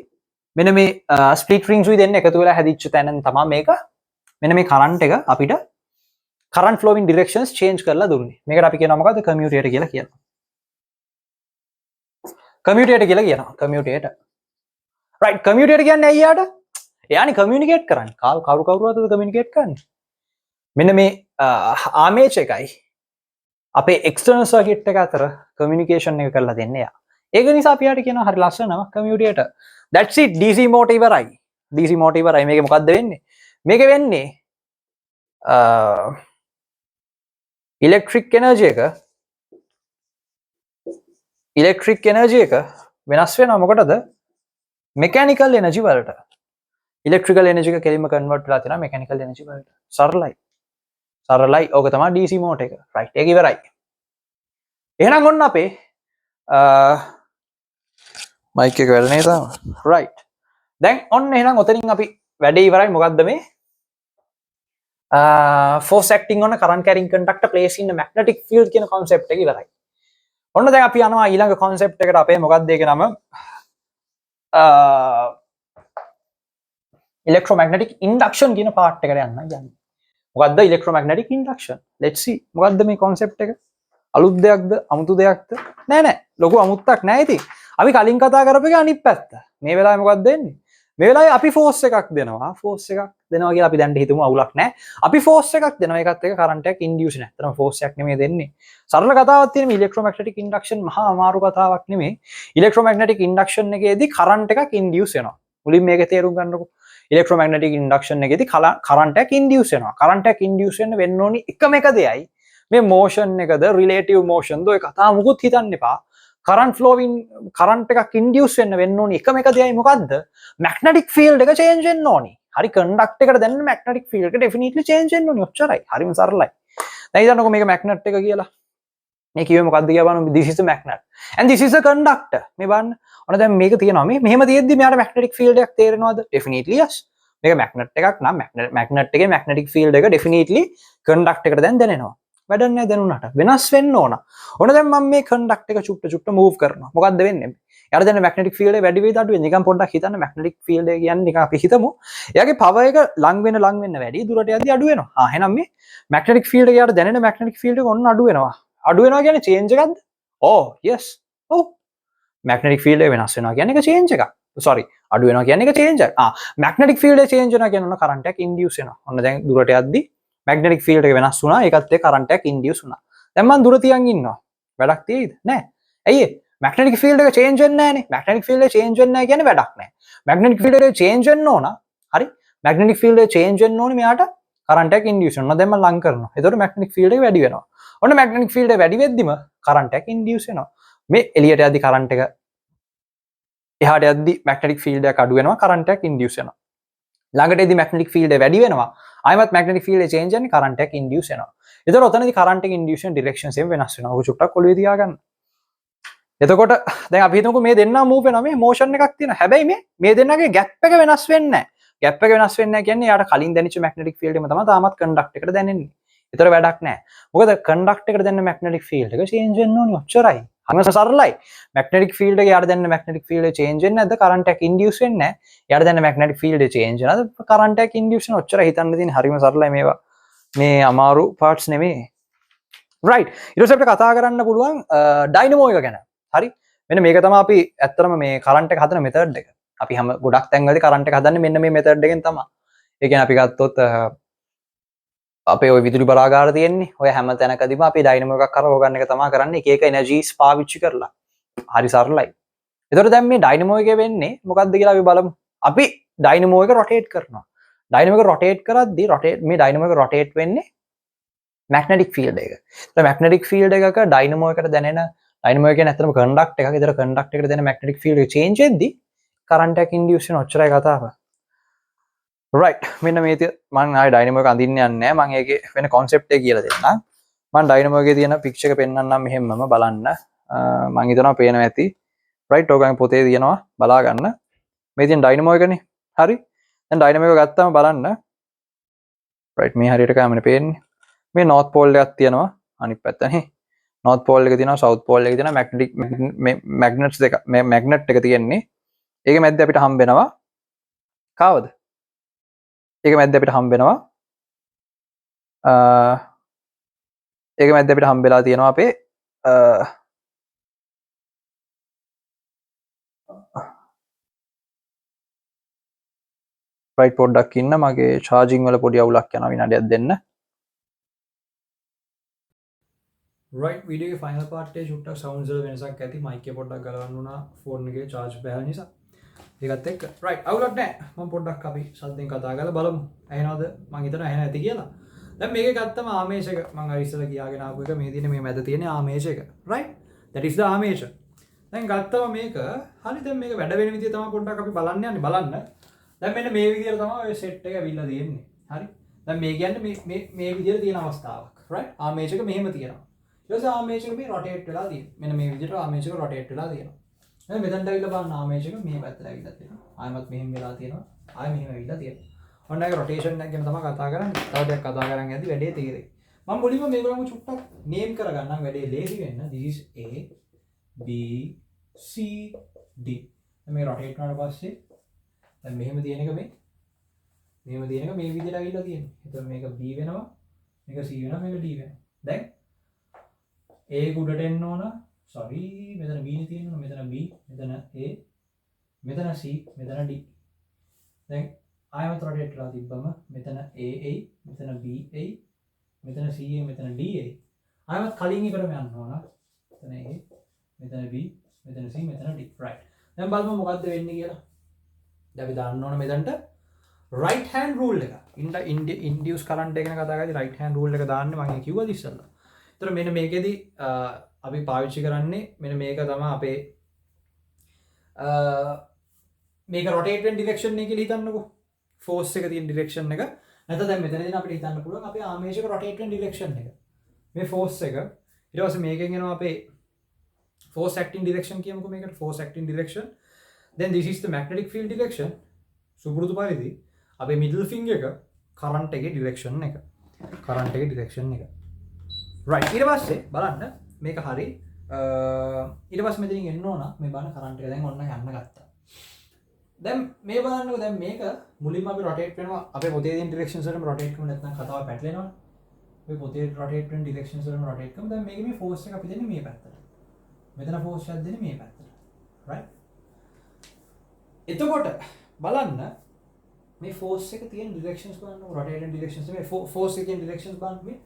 මෙන්න මේ ස්ප්ලිට් රින්ග්ස් උයි දෙන්න එකතු වෙලා හැදිච්ච තැනන් තමයි මේක. මෙන්න මේ කරන්ට් එක අපිට කරන්ට් ෆ්ලෝවින් ඩිරෙක්ෂන්ස් චේන්ජ් කරලා දුන්නේ. මේකට අපි කියනවා මොකද්ද? කමියුටේටර් කියලා කියනවා. කමියුටේටර් කියලා කියනවා. කමියුටේටර්. රයිට්. කමියුටේටර් කියන්නේ ඇයි යාට? එයානේ කමියුනිකේට් කරන්නේ. කවුරු කවුරු අතරද කමියුනිකේට් කරන්නේ? මෙන්න මේ ආමේච් එකයි අපේ එක්ස්ටර්නල් සර්කිට් එක අතර කමියුනිකේෂන් එක කරලා දෙන්නේ එයා. ඒක නිසා අපි යාට කියනවා හරි ලස්සනම කමියුටේටර්. That's it. DC motor ඉවරයි. DC motor ඉවරයි. මේකේ මොකද්ද වෙන්නේ? මේකේ වෙන්නේ ඉලෙක්ට්‍රික් එනර්ජි එක, ඉලෙක්ට්‍රික් එනර්ජි එක වෙනස් වෙනවා මොකටද? මෙකැනිකල් එනර්ජි වලට. ඉලෙක්ට්‍රිකල් එනර්ජි එක කෙලින්ම කන්වර්ට් වෙලා තියෙනවා මෙකැනිකල් එනර්ජි වලට. සරලයි. සරලයි. ඕක තමයි DC motor එක. රයිට්, ඒක ඉවරයි. එහෙනම් ඔන්න අපේ මයික් එක වැඩ නේ තාම. රයිට්. දැන් ඔන්න එහෙනම් ඔතනින් අපි වැඩේ ඉවරයි. මොකද්ද මේ force acting on a current carrying conductor placed in a magnetic field කියන concept එක ඉවරයි. ඔන්න දැන් අපි යනවා ඊළඟ concept එකට. අපේ මොකද්ද ඒකේ නම? Electromagnetic induction කියන part එකට යන්න යන්නේ. මොකද්ද electromagnetic induction? Let's see. මොකද්ද මේ concept එක? අලුත් දෙයක්ද? අමුතු දෙයක්ද? නෑ නෑ. ලොකු අමුත්තක් නෑ ඉතින්. අපි කලින් කතා කරපු එක අනිත් පැත්ත. මේ වෙලාවේ මොකද්ද වෙන්නේ? මේ වෙලාවේ අපි ෆෝස් එකක් දෙනවා. ෆෝස් එකක් දෙනවා කියලා අපි දැන් හිතමු, අවුලක් නෑ. අපි ෆෝස් එකක් දෙනවා. ඒකත් එක්ක කරන්ට් එකක් ඉන්ඩියුස් නෑ. ඇත්තටම ෆෝස් එකක් නෙමෙයි දෙන්නේ. සරල කතාවක් තියෙන මේ ඉලෙක්ට්‍රොමැග්නටික් ඉන්ඩක්ෂන් මහා අමාරු කතාවක් නෙමෙයි. ඉලෙක්ට්‍රොමැග්නටික් ඉන්ඩක්ෂන් එකේදී කරන්ට් එකක් ඉන්ඩියුස් වෙනවා. මුලින් මේක තේරුම් ගන්නකො. ඉලෙක්ට්‍රොමැග්නටික් ඉන්ඩක්ෂන් එකේදී කරන්ට් එකක් ඉන්ඩියුස් වෙනවා. කරන්ට් එකක් ඉන්ඩියුස් වෙන්න වෙන්න ඕනි එකම එක දෙයයි. මේ මෝෂන් එකද රිලේටිව් මෝෂන්ද ඔය කතා මුකුත් හිතන්න එපා. කරන්ට් ෆ්ලෝවින් කරන්ට් එකක් ඉන්ඩියුස් වෙන්න වෙන්න ඕනි එකම එක දෙයයි. මොකද්ද? මැග්නටික් ෆීල්ඩ් එක චේන්ජ් වෙන්න ඕනි. හරි, කන්ඩක්ට් එකට දැනෙන මැග්නටික් ෆීල්ඩ් එක ඩෙෆිනිට්ලි චේන්ජ් වෙන්න ඕනි. ඔච්චරයි. හරිම සරලයි. දැන් හිතන්නකෝ මේක මැග්නට් එක කියලා. මේ කිව්වේ මොකද්ද කියලා බලන්න. This is a magnet and this is a conductor. මේ බලන්න. ඔන්න දැන් මේක තියෙනවා. මේ මෙහෙම තියෙද්දි මෙයාට මැග්නටික් ෆීල්ඩ් එකක් තේරෙනවද? Definitely yes. මේක මැග්නට් එකක් නම් මැග්නට් එකේ මැග්නටික් ෆීල්ඩ් එක ඩෙෆිනිට්ලි කන්ඩක්ට් එකට දැන් දැනෙනවා. වැඩක් නෑ දැනුණාට. වෙනස් වෙන්න ඕන. ඔන්න දැන් මම මේ කන්ඩක්ට් එක චුට්ට චුට්ට මූව් කරනවා. මොකද්ද වෙන්නේ? එයාට දැන් මැග්නටික් ෆීල්ඩ් එක වැඩි වෙයිද අඩු වෙයිද? නිකන් පොඩ්ඩක් හිතන්න. මැග්නටික් ෆීල්ඩ් එක කියන්නේ නිකන් අපි හිතමු එයාගේ පවර් එක ලං වෙන ලං වෙන්න වැඩි, දුරට යද්දි අඩු වෙනවා. ආ, එහෙනම් මේ මැග්නටික් ෆීල්ඩ් එක එයාට දැනෙන මැග්නටික් ෆීල්ඩ් එක ඔන්න අඩු වෙනවා. අඩු වෙනවා කියන්නේ චේන්ජ් එකක්ද? ඕ යස්. ඔව්, මැග්නටික් ෆීල්ඩ් එක වෙනස් වෙනවා කියන්නේ එක චේන්ජ් එකක්. සෝරි, අඩු වෙනවා කියන්නේ එක චේන්ජ් එකක්. ආ, මැග්නටික් ෆීල්ඩ් එක චේන්ජ් වෙනවා කියන්නේ ඔන්න කරන්ට් එකක් ඉන්ඩියුස් වෙනවා. ඔන්න දැන් දුරට යද්දි මැග්නටික් ෆීල්ඩ් එක වෙනස් වුණා. ඒකත් එක්ක කරන්ට් එකක් ඉන්ඩියුස් වුණා. දැන් මං දුර තියන් ඉන්නවා. වැඩක් තියෙයිද? නෑ. ඇයි ඒ? මැග්නටික් ෆීල්ඩ් එක චේන්ජ් වෙන්නේ නෑනේ. මැග්නටික් ෆීල්ඩ් එක චේන්ජ් වෙන්නේ නෑ කියන්නේ වැඩක් නෑ. මැග්නටික් ෆීල්ඩ් එක චේන්ජ් වෙන්න ඕන. හරි, මැග්නටික් ෆීල්ඩ් එක චේන්ජ් වෙන්න ඕනේ මෙයාට කරන්ට් එකක් ඉන්ඩියුස් වෙනවා. දැන් මං ලං කරනවා. එතකොට මැග්නටික් ෆීල්ඩ් එක වැඩි වෙනවා. ඔන්න මැග්නටික් ෆීල්ඩ් එක වැඩි වෙද්දිම කරන්ට් එකක් ඉන්ඩියුස් වෙනවා. මේ එළියට යද්දි කරන්ට් එක එහාට යද්දි මැග්නටික් ෆීල්ඩ් එක අඩු වෙනවා, කරන්ට් එකක් ඉන්ඩියුස් වෙනවා. ළඟට එද්දි මැග්නටික් ෆීල්ඩ් එක වැඩි වෙනවා. ආයෙමත් මැග්නටික් ෆීල්ඩ් එක චේන්ජ් වෙන්නේ, කරන්ට් එකක් ඉන්ඩියුස් වෙනවා. එතකොට ඔතනදී කරන්ට් එක ඉන්ඩියුස් වෙන ඩිරෙක්ෂන්ස් එහෙම වෙනස් වෙනවා. ඔක චුට්ටක් ඔළුවේ තියාගන්න. එතකොට දැන් අපි හිතමුකෝ මේ දෙන්නා මූව් වෙනවා. මේ මෝෂන් එකක් තියෙනවා. හැබැයි මේ මේ දෙන්නාගේ ගැප් එක වෙනස් වෙන්නේ නැහැ. ගැප් එක වෙනස් වෙන්නේ නැහැ කියන්නේ එයාට කලින් දැනෙච්ච මැග්නටික් ෆීල්ඩ් එකම තමයි තාමත් කන්ඩක්ට් එකට දැනෙන්නේ. ඒතර වැඩක් නැහැ. මොකද කන්ඩක්ට් එකට දැනෙන මැග්නටික් ෆීල්ඩ් එක චේන්ජ් වෙන්න ඕනි. ඔච්චරයි. හරිම සරලයි. මැග්නටික් ෆීල්ඩ් එක එයාට දැනෙන මැග්නටික් ෆීල්ඩ් එක චේන්ජ් වෙන්නේ නැද්ද? කරන්ට් එකක් ඉන්ඩියුස් වෙන්නේ නැහැ. එයාට දැනෙන මැග්නටික් ෆීල්ඩ් එක චේන්ජ් වෙනවද? කරන්ට් එකක් ඉන්ඩියුස් වෙන. ඔච්චරයි හිතන්න තියෙන්නේ. හරිම සරලයි මේවා. මේ අමාරු පාර්ට්ස් නෙමෙයි. රයිට්. ඊට පස්සේ අපිට කතා කරන්න පුළුවන් ඩයිනමෝ එක ගැන. හරි. මෙන්න මේක තමයි අපි ඇත්තටම මේ කරන්ට් එක හදන මෙතඩ් එක. අපි හැම ගොඩක් තැන්වලදී කරන්ට් එක හදන්නේ මෙන්න මේ මෙතඩ් එකෙන් තමයි. ඒ කියන්නේ අපි ගත්තොත් අපේ ඔය විදුලි බලාගාර තියෙන්නේ. ඔය හැම තැනකදීම අපි ඩයිනමෝ එකක් කරව ගන්න එක තමයි කරන්නේ. එක එක එනර්ජිස් පාවිච්චි කරලා. හරි සරලයි. එතකොට දැන් මේ ඩයිනමෝ එකේ වෙන්නේ මොකද්ද කියලා අපි බලමු. අපි ඩයිනමෝ එක රොටේට් කරනවා. ඩයිනමෝ එක රොටේට් කරද්දී රොටේට් මේ ඩයිනමෝ එක රොටේට් වෙන්නේ මැග්නටික් ෆීල්ඩ් එක. ඒතර මැග්නටික් ෆීල්ඩ් එකක ඩයිනමෝ එකට දැනෙන, ඩයිනමෝ එක කියන්නේ ඇත්තටම කන්ඩක්ට් එකක්. ඒතර කන්ඩක්ට් එකට දැනෙන මැග්නටික් ෆීල්ඩ් එක චේන්ජ් වෙද්දී කරන්ට් එකක් ඉන්ඩියුස් වෙන. ඔච්චරයි කතාව. රයිට්, මෙන්න මේ මං ආයේ ඩයිනමෝ එක අඳින්න යන්නේ නැහැ. මං ඒකේ වෙන කොන්සෙප්ට් එක කියලා දෙන්නම්. මං ඩයිනමෝ එකේ තියෙන පික්චර් එක පෙන්නන්නම් මෙහෙම්මම බලන්න. මං හිතනවා පේනවා ඇති. රයිට්, ඔයගොල්ලන් පොතේ තියෙනවා බලා ගන්න. මේ තියෙන ඩයිනමෝ එකනේ. හරි. දැන් ඩයිනමෝ එක ගත්තාම බලන්න. රයිට්, මේ හරියට කැමනේ පේන්නේ. මේ නෝර්ත් පෝල් එකක් තියෙනවා අනිත් පැත්තනේ. නෝර්ත් පෝල් එක තියෙනවා, සවුත් පෝල් එක තියෙනවා, මැග්නටික් මේ මැග්නට්ස් දෙක, මේ මැග්නට් එක තියෙන්නේ. ඒක මැද්දේ අපිට හම්බ වෙනවා කාවද? ඒක මැද්දේ අපිට හම්බ වෙනවා ඒක මැද්දේ අපිට හම්බ වෙලා තියෙනවා අපේ රයිට්, පොඩ්ඩක් ඉන්න, මගේ චාර්ජින් වල පොඩි අවුලක් යනවා, විනාඩියක් දෙන්න. රයිට්, වීඩියෝ එකේ ෆයිනල් පාර්ට් එකේ චුට්ටක් සවුන්ඩ්ස් වල වෙනසක් ඇති. මයික් එක පොඩ්ඩක් ගලවන්න වුණා ෆෝන් එකේ චාර්ජ් බැහැ නිසා. ඒකත් එක්ක රයිට්, අවුලක් නෑ. මම පොඩ්ඩක් අපි සද්දෙන් කතා කරලා බලමු ඇහෙනවද. මං හිතනවා ඇහෙන ඇති කියලා. දැන් මේක ගත්තම ආමේෂ එක මං අර ඉස්සෙල්ලා කියාගෙන ආපු එක මේ තියෙන මේ මැද තියෙන ආමේෂ එක. Right, that is the armature. දැන් ගත්තම මේක හරි. දැන් මේක වැඩ වෙන විදිය තමයි පොඩ්ඩක් අපි බලන්න යන්නේ. බලන්න, දැන් මෙන්න මේ විදියට තමයි ඔය සෙට් එක ඇවිල්ලා තියෙන්නේ. හරි, දැන් මේ කියන්නේ මේ මේ මේ විදියට තියෙන අවස්ථාවක්. රයිට්, ආමේචර් එක මෙහෙම තියෙනවා. ඊට පස්සේ ආමේචර් එක මේ රොටේට් වෙලා තියෙනවා. මෙන්න මේ විදියට ආමේචර් එක රොටේට් වෙලා තියෙනවා. දැන් මෙතනට ඇවිල්ලා බලන්න, ආමේචර් එක මේ පැත්තට ඇවිල්ලා තියෙනවා. ආයෙමත් මෙහෙම වෙලා තියෙනවා. ආයෙ මෙහෙම ඇවිල්ලා තියෙනවා. ඔන්න ඒක රොටේෂන් එක ගැන තමයි කතා කරන්නේ. තව ටිකක් කතා කරන් යද්දි වැඩේ තේරෙයි. මම මුලින්ම මේගොල්ලන්ව චුට්ටක් නේම් කරගන්නම් වැඩේ ලේසි වෙන්න. This is A, B, C, D. දැන් මේ රොටේට් වුණාට පස්සේ දැන් මෙහෙම තියෙන එක, මේ මෙහෙම තියෙන එක මේ විදිහට ඇවිල්ලා තියෙන්නේ. එතකොට මේක B වෙනවා, මේක C වෙනවා, මේක D වෙනවා. දැන් A එක උඩට එන්න ඕන. සෝරි, මෙතන B නේ තියෙන්නේ. මෙතන B, මෙතන A, මෙතන C, මෙතන D. දැන් ආයෙමත් රොටේට් කරලා තිබ්බම මෙතන A එයි, මෙතන B එයි, මෙතන C එයි, මෙතන D එයි. ආයෙමත් කලින් එකටම යන්න ඕන. මෙතන A, මෙතන B, මෙතන C, මෙතන D. Right, දැන් බලමු මොකද්ද වෙන්නේ කියලා. දැන් අපි දාන්න ඕන මෙතනට right hand rule එක. ඉන්ඩියුස් කරන්ට් එක ගැන කතා කරද්දී right hand rule එක දාන්නේ මම ඒ කිව්වද ඉස්සෙල්ලා. ඒතර මෙන්න මේකෙදි අපි පාවිච්චි කරන්නේ මෙන්න මේක තමයි අපේ මේක රොටේට් වෙන ඩිරෙක්ෂන් එක කියලා හිතන්නකෝ. ෆෝස් එක තියෙන ඩිරෙක්ෂන් එක. නැත්නම් දැන් මෙතනදී අපිට හිතන්න පුළුවන් අපේ ආමේචර් එක රොටේට් වෙන ඩිරෙක්ෂන් එක. මේ ෆෝස් එක, ඊට පස්සේ මේකෙන් එනවා අපේ force acting direction කියමුකෝ මේකට, force acting direction. Then this is the magnetic field direction. සුපුරුදු පරිදි අපේ middle finger එක කරන්ට් එකේ ඩිරෙක්ෂන් එක, කරන්ට් එකේ ඩිරෙක්ෂන් එක. Right, ඊට පස්සේ බලන්න මේක හරි. ඊට පස්සේ මෙතනින් එන්න ඕන මේ බලන්න කරන්ට් එක දැන් ඔන්න යන්න ගත්තා. දැන් මේ බලන්නකෝ, දැන් මේක මුලින්ම අපි රොටේට් වෙනවා. අපේ පොතේ තියෙන ඩිරෙක්ෂන්ස් වලටම රොටේට් කරමු, නැත්නම් කතාව පැටලෙනවා. මේ පොතේ රොටේට් වෙන ඩිරෙක්ෂන්ස් වලටම රොටේට් කරමු. දැන් මේකේ මේ ෆෝස් එක අපි දෙන්නේ මේ පැත්තට. මෙතන ෆෝස් එකක් දෙන්නේ මේ පැත්තට. රයිට්, එතකොට බලන්න මේ ෆෝස් එක තියෙන ඩිරෙක්ෂන්ස් බලන්න, රොටේට් වෙන ඩිරෙක්ෂන්ස්, මේ ෆෝස් එකේ තියෙන ඩිරෙක්ෂන්ස් බලන්න. මේ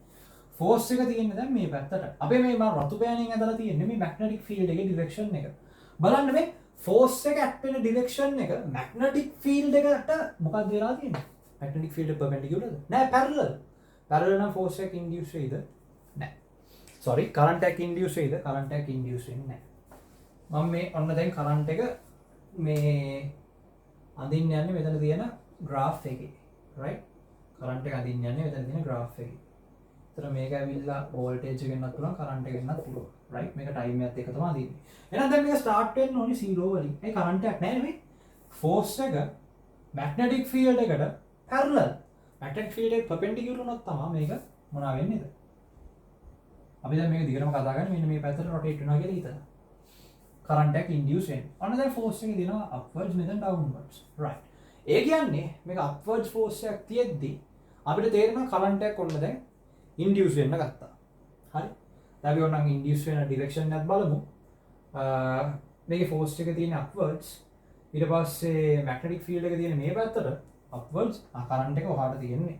ෆෝස් එක තියෙන්නේ දැන් මේ පැත්තට. අපේ මේ මම රතු පෑනෙන් ඇදලා තියෙන්නේ මේ මැග්නටික් ෆීල්ඩ් එකේ ඩිරෙක්ෂන් එක. බලන්න මේ ෆෝස් එක ඇක්ට් වෙන ඩිරෙක්ෂන් එක මැග්නටික් ෆීල්ඩ් එකට මොකක්ද වෙලා තියෙන්නේ? මැග්නටික් ෆීල්ඩ් එක පර්පෙන්ඩිකියුලර්ද? නෑ, පැරලල්. පැරලල් නම් ෆෝස් එක ඉන්ඩියුස් වෙයිද? නෑ. සෝරි, කරන්ට් එකක් ඉන්ඩියුස් වෙයිද? කරන්ට් එකක් ඉන්ඩියුස් වෙන්නේ නෑ. මම මේ ඔන්න දැන් කරන්ට් එක මේ අඳින්න යන්නේ මෙතන තියෙන ග්‍රාෆ් එකේ. රයිට්, කරන්ට් එක අඳින්න යන්නේ මෙතන තියෙන ග්‍රාෆ් එකේ. එතන මේක ඇවිල්ලා වෝල්ටේජ් එක වෙන්නත් පුළුවන්, කරන්ට් එක වෙන්නත් පුළුවන්. රයිට්, මේක ටයිම් එකත් එක තමයි අඳින්නේ. එහෙනම් දැන් මේක ස්ටාර්ට් වෙන්න ඕනි 0 වලින්. ඒ කරන්ට් එකක් නෑ නෙමෙයි. ෆෝස් එක මැග්නටික් ෆීල්ඩ් එකට පැරලල්. මැග්නටික් ෆීල්ඩ් එක පර්පෙන්ඩිකියුලර් වුණොත් තමයි මේක මොනවා වෙන්නේද? අපි දැන් මේක දිගටම කතා කරන්නේ මෙන්න මේ පැත්තට රොටේට් වෙනවා කියලා හිතලා. කරන්ට් එකක් ඉන්ඩියුස් වෙන්නේ. ඔන්න දැන් ෆෝස් එක දෙනවා අප්වර්ඩ්ස්, මෙතන ඩවුන්වර්ඩ්ස්. රයිට්. ඒ කියන්නේ මේක අප්වර්ඩ්ස් ෆෝස් එකක් තියෙද්දි අපිට තේරෙනවා කරන්ට් එකක් ඔන්න දැන් ඉන්ඩියුස් වෙන්න ගත්තා. හරි. දැන් අපි ඕනනම් ඉන්ඩියුස් වෙන ඩිරෙක්ෂන් එකක් බලමු. මේකේ ෆෝස් එක තියෙන අප්වර්ඩ්ස්, ඊට පස්සේ මැග්නටික් ෆීල්ඩ් එක තියෙන මේ පැත්තට අප්වර්ඩ්ස්, ආ කරන්ට් එක ඔහාට තියෙන්නේ.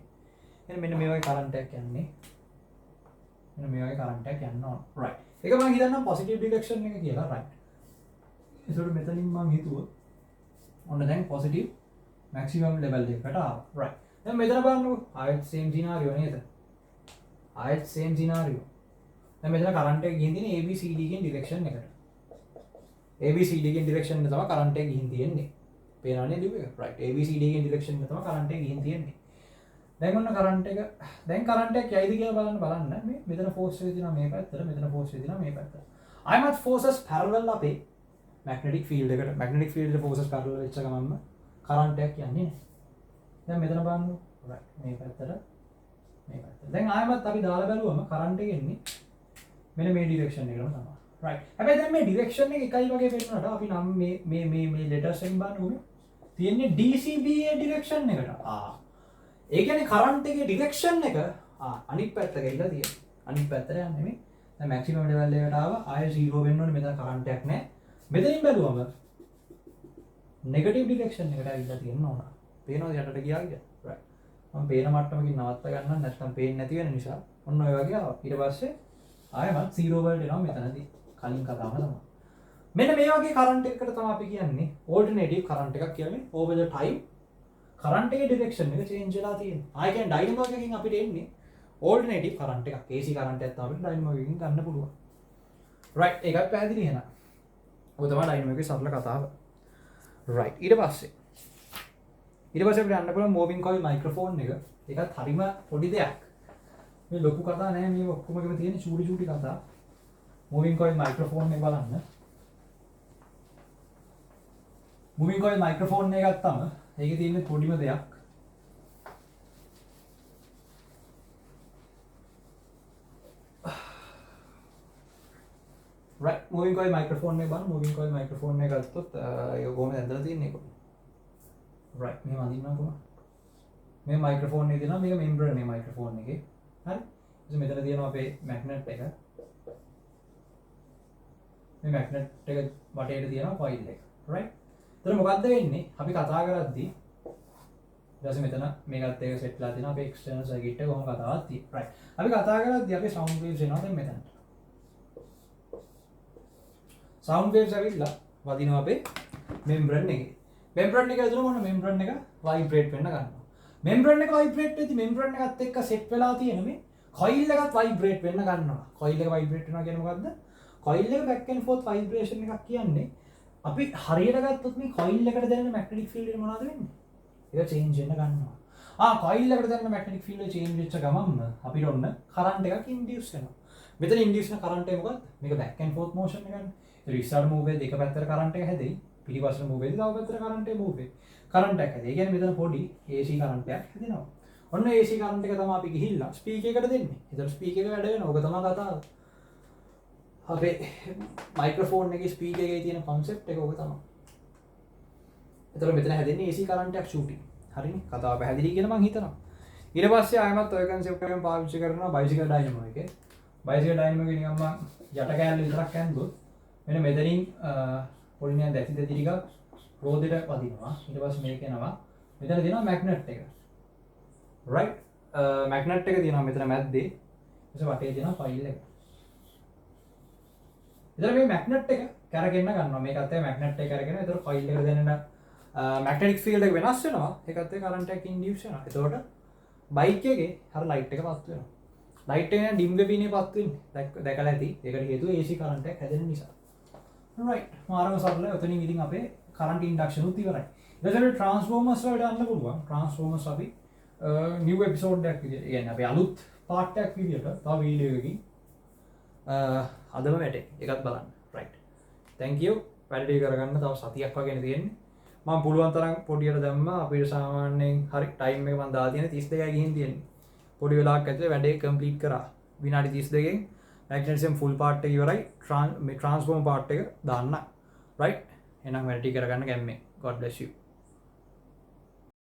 එහෙනම් මෙන්න මේ වගේ කරන්ට් එකක් යන්නේ. මෙන්න මේ වගේ කරන්ට් එකක් යන්න ඕන. රයිට්. ඒක මම හිතන්නම් පොසිටිව් ඩිරෙක්ෂන් එක කියලා. රයිට්. ඒසොට මෙතනින් මං හිතුවොත් ඔන්න දැන් පොසිටිව් මැක්සිමම් ලෙවල් එකකට ආවා. රයිට්. දැන් මෙතන බලන්නකෝ, ආයෙත් සේම් සිනාරියෝ නේද? ආයෙත් සේම් සිනාරියෝ. දැන් මෙතන කරන්ට් එක ගිහින් තියෙන්නේ A, B, C, D කියන ඩිරෙක්ෂන් එකට. A, B, C, D කියන ඩිරෙක්ෂන් එක තමයි කරන්ට් එක ගිහින් තියෙන්නේ. පේනවනේ ලිව් එක. Right. A, B, C, D කියන ඩිරෙක්ෂන් එක තමයි කරන්ට් එක ගිහින් තියෙන්නේ. දැන් ඔන්න කරන්ට් එක, දැන් කරන්ට් එකක් යයිද කියලා බලන්න. බලන්න මේ මෙතන ෆෝස් එක තියෙනවා මේ පැත්තට, මෙතන ෆෝස් එක තියෙනවා මේ පැත්තට. ආයෙමත් ෆෝසස් පැරලල් අපේ මැග්නටික් ෆීල්ඩ් එකට. මැග්නටික් ෆීල්ඩ් එකට ෆෝසස් පැරලල් වෙච්ච ගමන්ම කරන්ට් එකක් යන්නේ නැහැ. දැන් මෙතන බලන්න, රයිට්, මේ පැත්තට, මේ පැත්තට. දැන් ආයෙමත් අපි දාලා බැලුවම කරන්ට් එක එන්නේ මෙන්න මේ ඩිරෙක්ෂන් එකටම තමයි. රයිට්, හැබැයි දැන් මේ ඩිරෙක්ෂන් එක එකයි වගේ පෙන්නුනට අපි නම් මේ මේ මේ මේ ලෙටර්ස් එකෙන් බලන්න ඕනේ තියෙන්නේ DCBA direction එකට. ආ, ඒ කියන්නේ කරන්ට් එකේ ඩිරෙක්ෂන් එක ආ අනිත් පැත්ත ගිහිල්ලා තියෙනවා. අනිත් පැත්තට යන්නේ නෙමෙයි. දැන් මැක්සිමම් ලෙවල් එකට ආවා. ආයෙ 0 වෙන්න ඕනේ, මෙතන කරන්ට් එකක් නැහැ. මෙතනින් බැලුවම නෙගටිව් ඩිරෙක්ෂන් එකට ඇවිල්ලා තියෙන්න ඕන. පේනවද යටට ගියා කියලා? රයිට්, මම පේන මට්ටමකින් නවත්ත ගන්න, නැත්නම් පේන්නේ නැති වෙන නිසා. ඔන්න ඔය වගේ ආවා. ඊට පස්සේ ආයෙමත් 0 වලට එනවා මෙතනදී. කලින් කතාවම තමයි. මෙන්න මේ වගේ කරන්ට් එකකට තමයි අපි කියන්නේ ඕල්ටර්නේටිව් කරන්ට් එකක් කියලා. මේ ඕවර් ද ටයිම් කරන්ට් එකේ ඩිරෙක්ෂන් එක චේන්ජ් වෙලා තියෙනවා. ආයෙ කියන්නේ ඩයිනමෝ එකකින් අපිට එන්නේ ඕල්ටර්නේටිව් කරන්ට් එකක්. AC current එකක් තමයි අපිට ඩයිනමෝ එකකින් ගන්න පුළුවන්. රයිට්, ඒකත් පැහැදිලි එහෙනම්. ඔය තමයි ඩයිනමෝ එකේ සරල කතාව. රයිට්. ඊට පස්සේ අපිට යන්න පුළුවන් මූවිං කොයිල් මයික්‍රොෆෝන් එක. ඒකත් හරිම පොඩි දෙයක්. මේ ලොකු කතා නෑ, මේ ඔක්කොම එකම තියෙන චූටි චූටි කතා. මූවිං කොයිල් මයික්‍රොෆෝන් එක බලන්න. මූවිං කොයිල් මයික්‍රොෆෝන් එක ගත්තම ඒකේ තියෙන පොඩිම දෙයක්. රයිට්, මූවිං කොයිල් මයික්‍රොෆෝන් එක බලන්න. මූවිං කොයිල් මයික්‍රොෆෝන් එක ගත්තොත් ඒක කොහොමද ඇඳලා තියෙන්නේ ඒක? රයිට්, මෙහෙම අඳින්නම්කෝ. මේ මයික්‍රොෆෝන් එක තියෙනවා, මේක මෙම්බ්‍රේන් එක මයික්‍රොෆෝන් එකේ. හරි. ඊට මෙතන තියෙනවා අපේ මැග්නට් එක. මේ මැග්නට් එක වටේට තියෙනවා කොයිල් එක. රයිට්. එතන මොකද්ද වෙන්නේ? අපි කතා කරද්දී ඊට පස්සේ මෙතන මේකත් එක්ක සෙට් වෙලා තියෙනවා අපේ එක්ස්ටර්නල් සර්කිට් එක කොහොම කතාවක් තියෙනවා. රයිට්. අපි කතා කරද්දී අපේ සවුන්ඩ් වේව්ස් එනවා දැන් මෙතනට. සවුන්ඩ් වේව්ස් ඇවිල්ලා වදිනවා අපේ මෙම්බ්‍රේන් එකේ. මෙම්බ්‍රේන් එක ඇතුළේ මොන මෙම්බ්‍රේන් එක වයිබ්‍රේට් වෙන්න ගන්නවා. මෙම්බ්‍රේන් එක වයිබ්‍රේට් වෙද්දි මෙම්බ්‍රේන් එකත් එක්ක සෙට් වෙලා තියෙන මේ කොයිල් එකත් වයිබ්‍රේට් වෙන්න ගන්නවා. කොයිල් එක වයිබ්‍රේට් වෙනවා කියන්නේ මොකද්ද? කොයිල් එක බෑක් ඇන්ඩ් ෆෝත් වයිබ්‍රේෂන් එකක් කියන්නේ අපි හරියට ගත්තොත් මේ කොයිල් එකට දැනෙන මැග්නටික් ෆීල්ඩ් එක මොනවද වෙන්නේ? ඒක චේන්ජ් වෙන්න ගන්නවා. කොයිල් එකට දැනෙන මැග්නටික් ෆීල්ඩ් එක චේන්ජ් වෙච්ච ගමන්ම අපිට ඔන්න කරන්ට් එකක් ඉන්ඩියුස් වෙනවා. මෙතන ඉන්ඩියුස් වෙන කරන්ට් එක මොකද්ද? මේක බෑක් ඇන්ඩ් ෆෝත් මෝෂන් එකනේ. ඒතර ඉස්සරහට මූව් වෙද්දී එක පැත්තට කරන්ට් එක හැදෙයි, පිටිපස්සට මූව් වෙද්දී තව පැත්තට කරන්ට් එක මූව් වෙයි. කරන්ට් එකක් හැදෙයි. ඒ කියන්නේ මෙතන පොඩි AC current එකක් හැදෙනවා. ඔන්න AC current එක තමයි අපි ගිහිල්ලා ස්පීකර් එකට දෙන්නේ. ඒතර ස්පීකර් එක වැඩ වෙනවා. ඔක තමයි කතාව. අපේ මයික්‍රොෆෝන් එකේ ස්පීකර් එකේ තියෙන කොන්සෙප්ට් එක ඔක තමයි. ඒතර මෙතන හැදෙන්නේ AC current එකක් ෂූටින්. හරිනේ? කතාව පැහැදිලි කියලා මං හිතනවා. ඊට පස්සේ ආයෙමත් ඔය කන්සෙප්ට් එකෙන් පාවිච්චි කරනවා බයිසිකල් ඩයිනමෝ එකේ. බයිසිකල් ඩයිනමෝ එකේ නිකන් මං යට කෑල්ල විතරක් ඇන්දොත් මෙන්න මෙතනින් පොඩි නිකන් දැසි දැසි ටිකක් රෝදෙට වදිනවා. ඊට පස්සේ මේක එනවා. මෙතන තියෙනවා මැග්නට් එක. රයිට්. මැග්නට් එක තියෙනවා මෙතන මැද්දේ. ඊට පස්සේ වටේ තියෙනවා ෆයිල් එක. එතන මේ මැග්නට් එක කැරකෙන්න ගන්නවා. මේකත් එක්ක මැග්නට් එක කැරකෙනවා. එතකොට ෆයිල් එකට දැනෙන මැග්නටික් ෆීල්ඩ් එක වෙනස් වෙනවා. ඒකත් එක්ක කරන්ට් එකක් ඉන්ඩියුස් වෙනවා. එතකොට බයික් එකේ අර ලයිට් එක පත් වෙනවා. ලයිට් එක ඩිම් වෙමිනේ පත් වෙන්නේ. දැකලා ඇති. ඒකට හේතුව AC current එකක් හැදෙන නිසා. රයිට්. මාරම සරලයි. ඔතනින් ඉතින් අපේ කරන්ට් ඉන්ඩක්ෂන් උත් ඉවරයි. ඊට පස්සේ අපිට ට්‍රාන්ස්ෆෝමර්ස් වලට යන්න පුළුවන්. ට්‍රාන්ස්ෆෝමර්ස් අපි නිව් එපිසෝඩ් එකක් විදියට, ඒ කියන්නේ අපේ අලුත් පාර්ට් එකක් විදියට තව වීඩියෝ එකකින් අදම වැටේ. ඒකත් බලන්න. රයිට්. Thank you. වැඩ ටික කරගන්න තව සතියක් වගේනේ තියෙන්නේ. මම පුළුවන් තරම් පොඩියට දැම්මා. අපිට සාමාන්‍යයෙන් හරි ටයිම් එක මම දාලා තියෙන 32යි ගිහින් තියෙන්නේ. පොඩි වෙලාවක් ඇතුලේ වැඩේ කම්ප්ලීට් කරා. විනාඩි 32කින් මැග්නටිසම් ෆුල් පාර්ට් එක ඉවරයි. මේ ට්‍රාන්ස්ෆෝමර් පාර්ට් එක දාන්න. රයිට්. එහෙනම් වැඩ ටික කරගන්න ගැම්මේ. God bless you.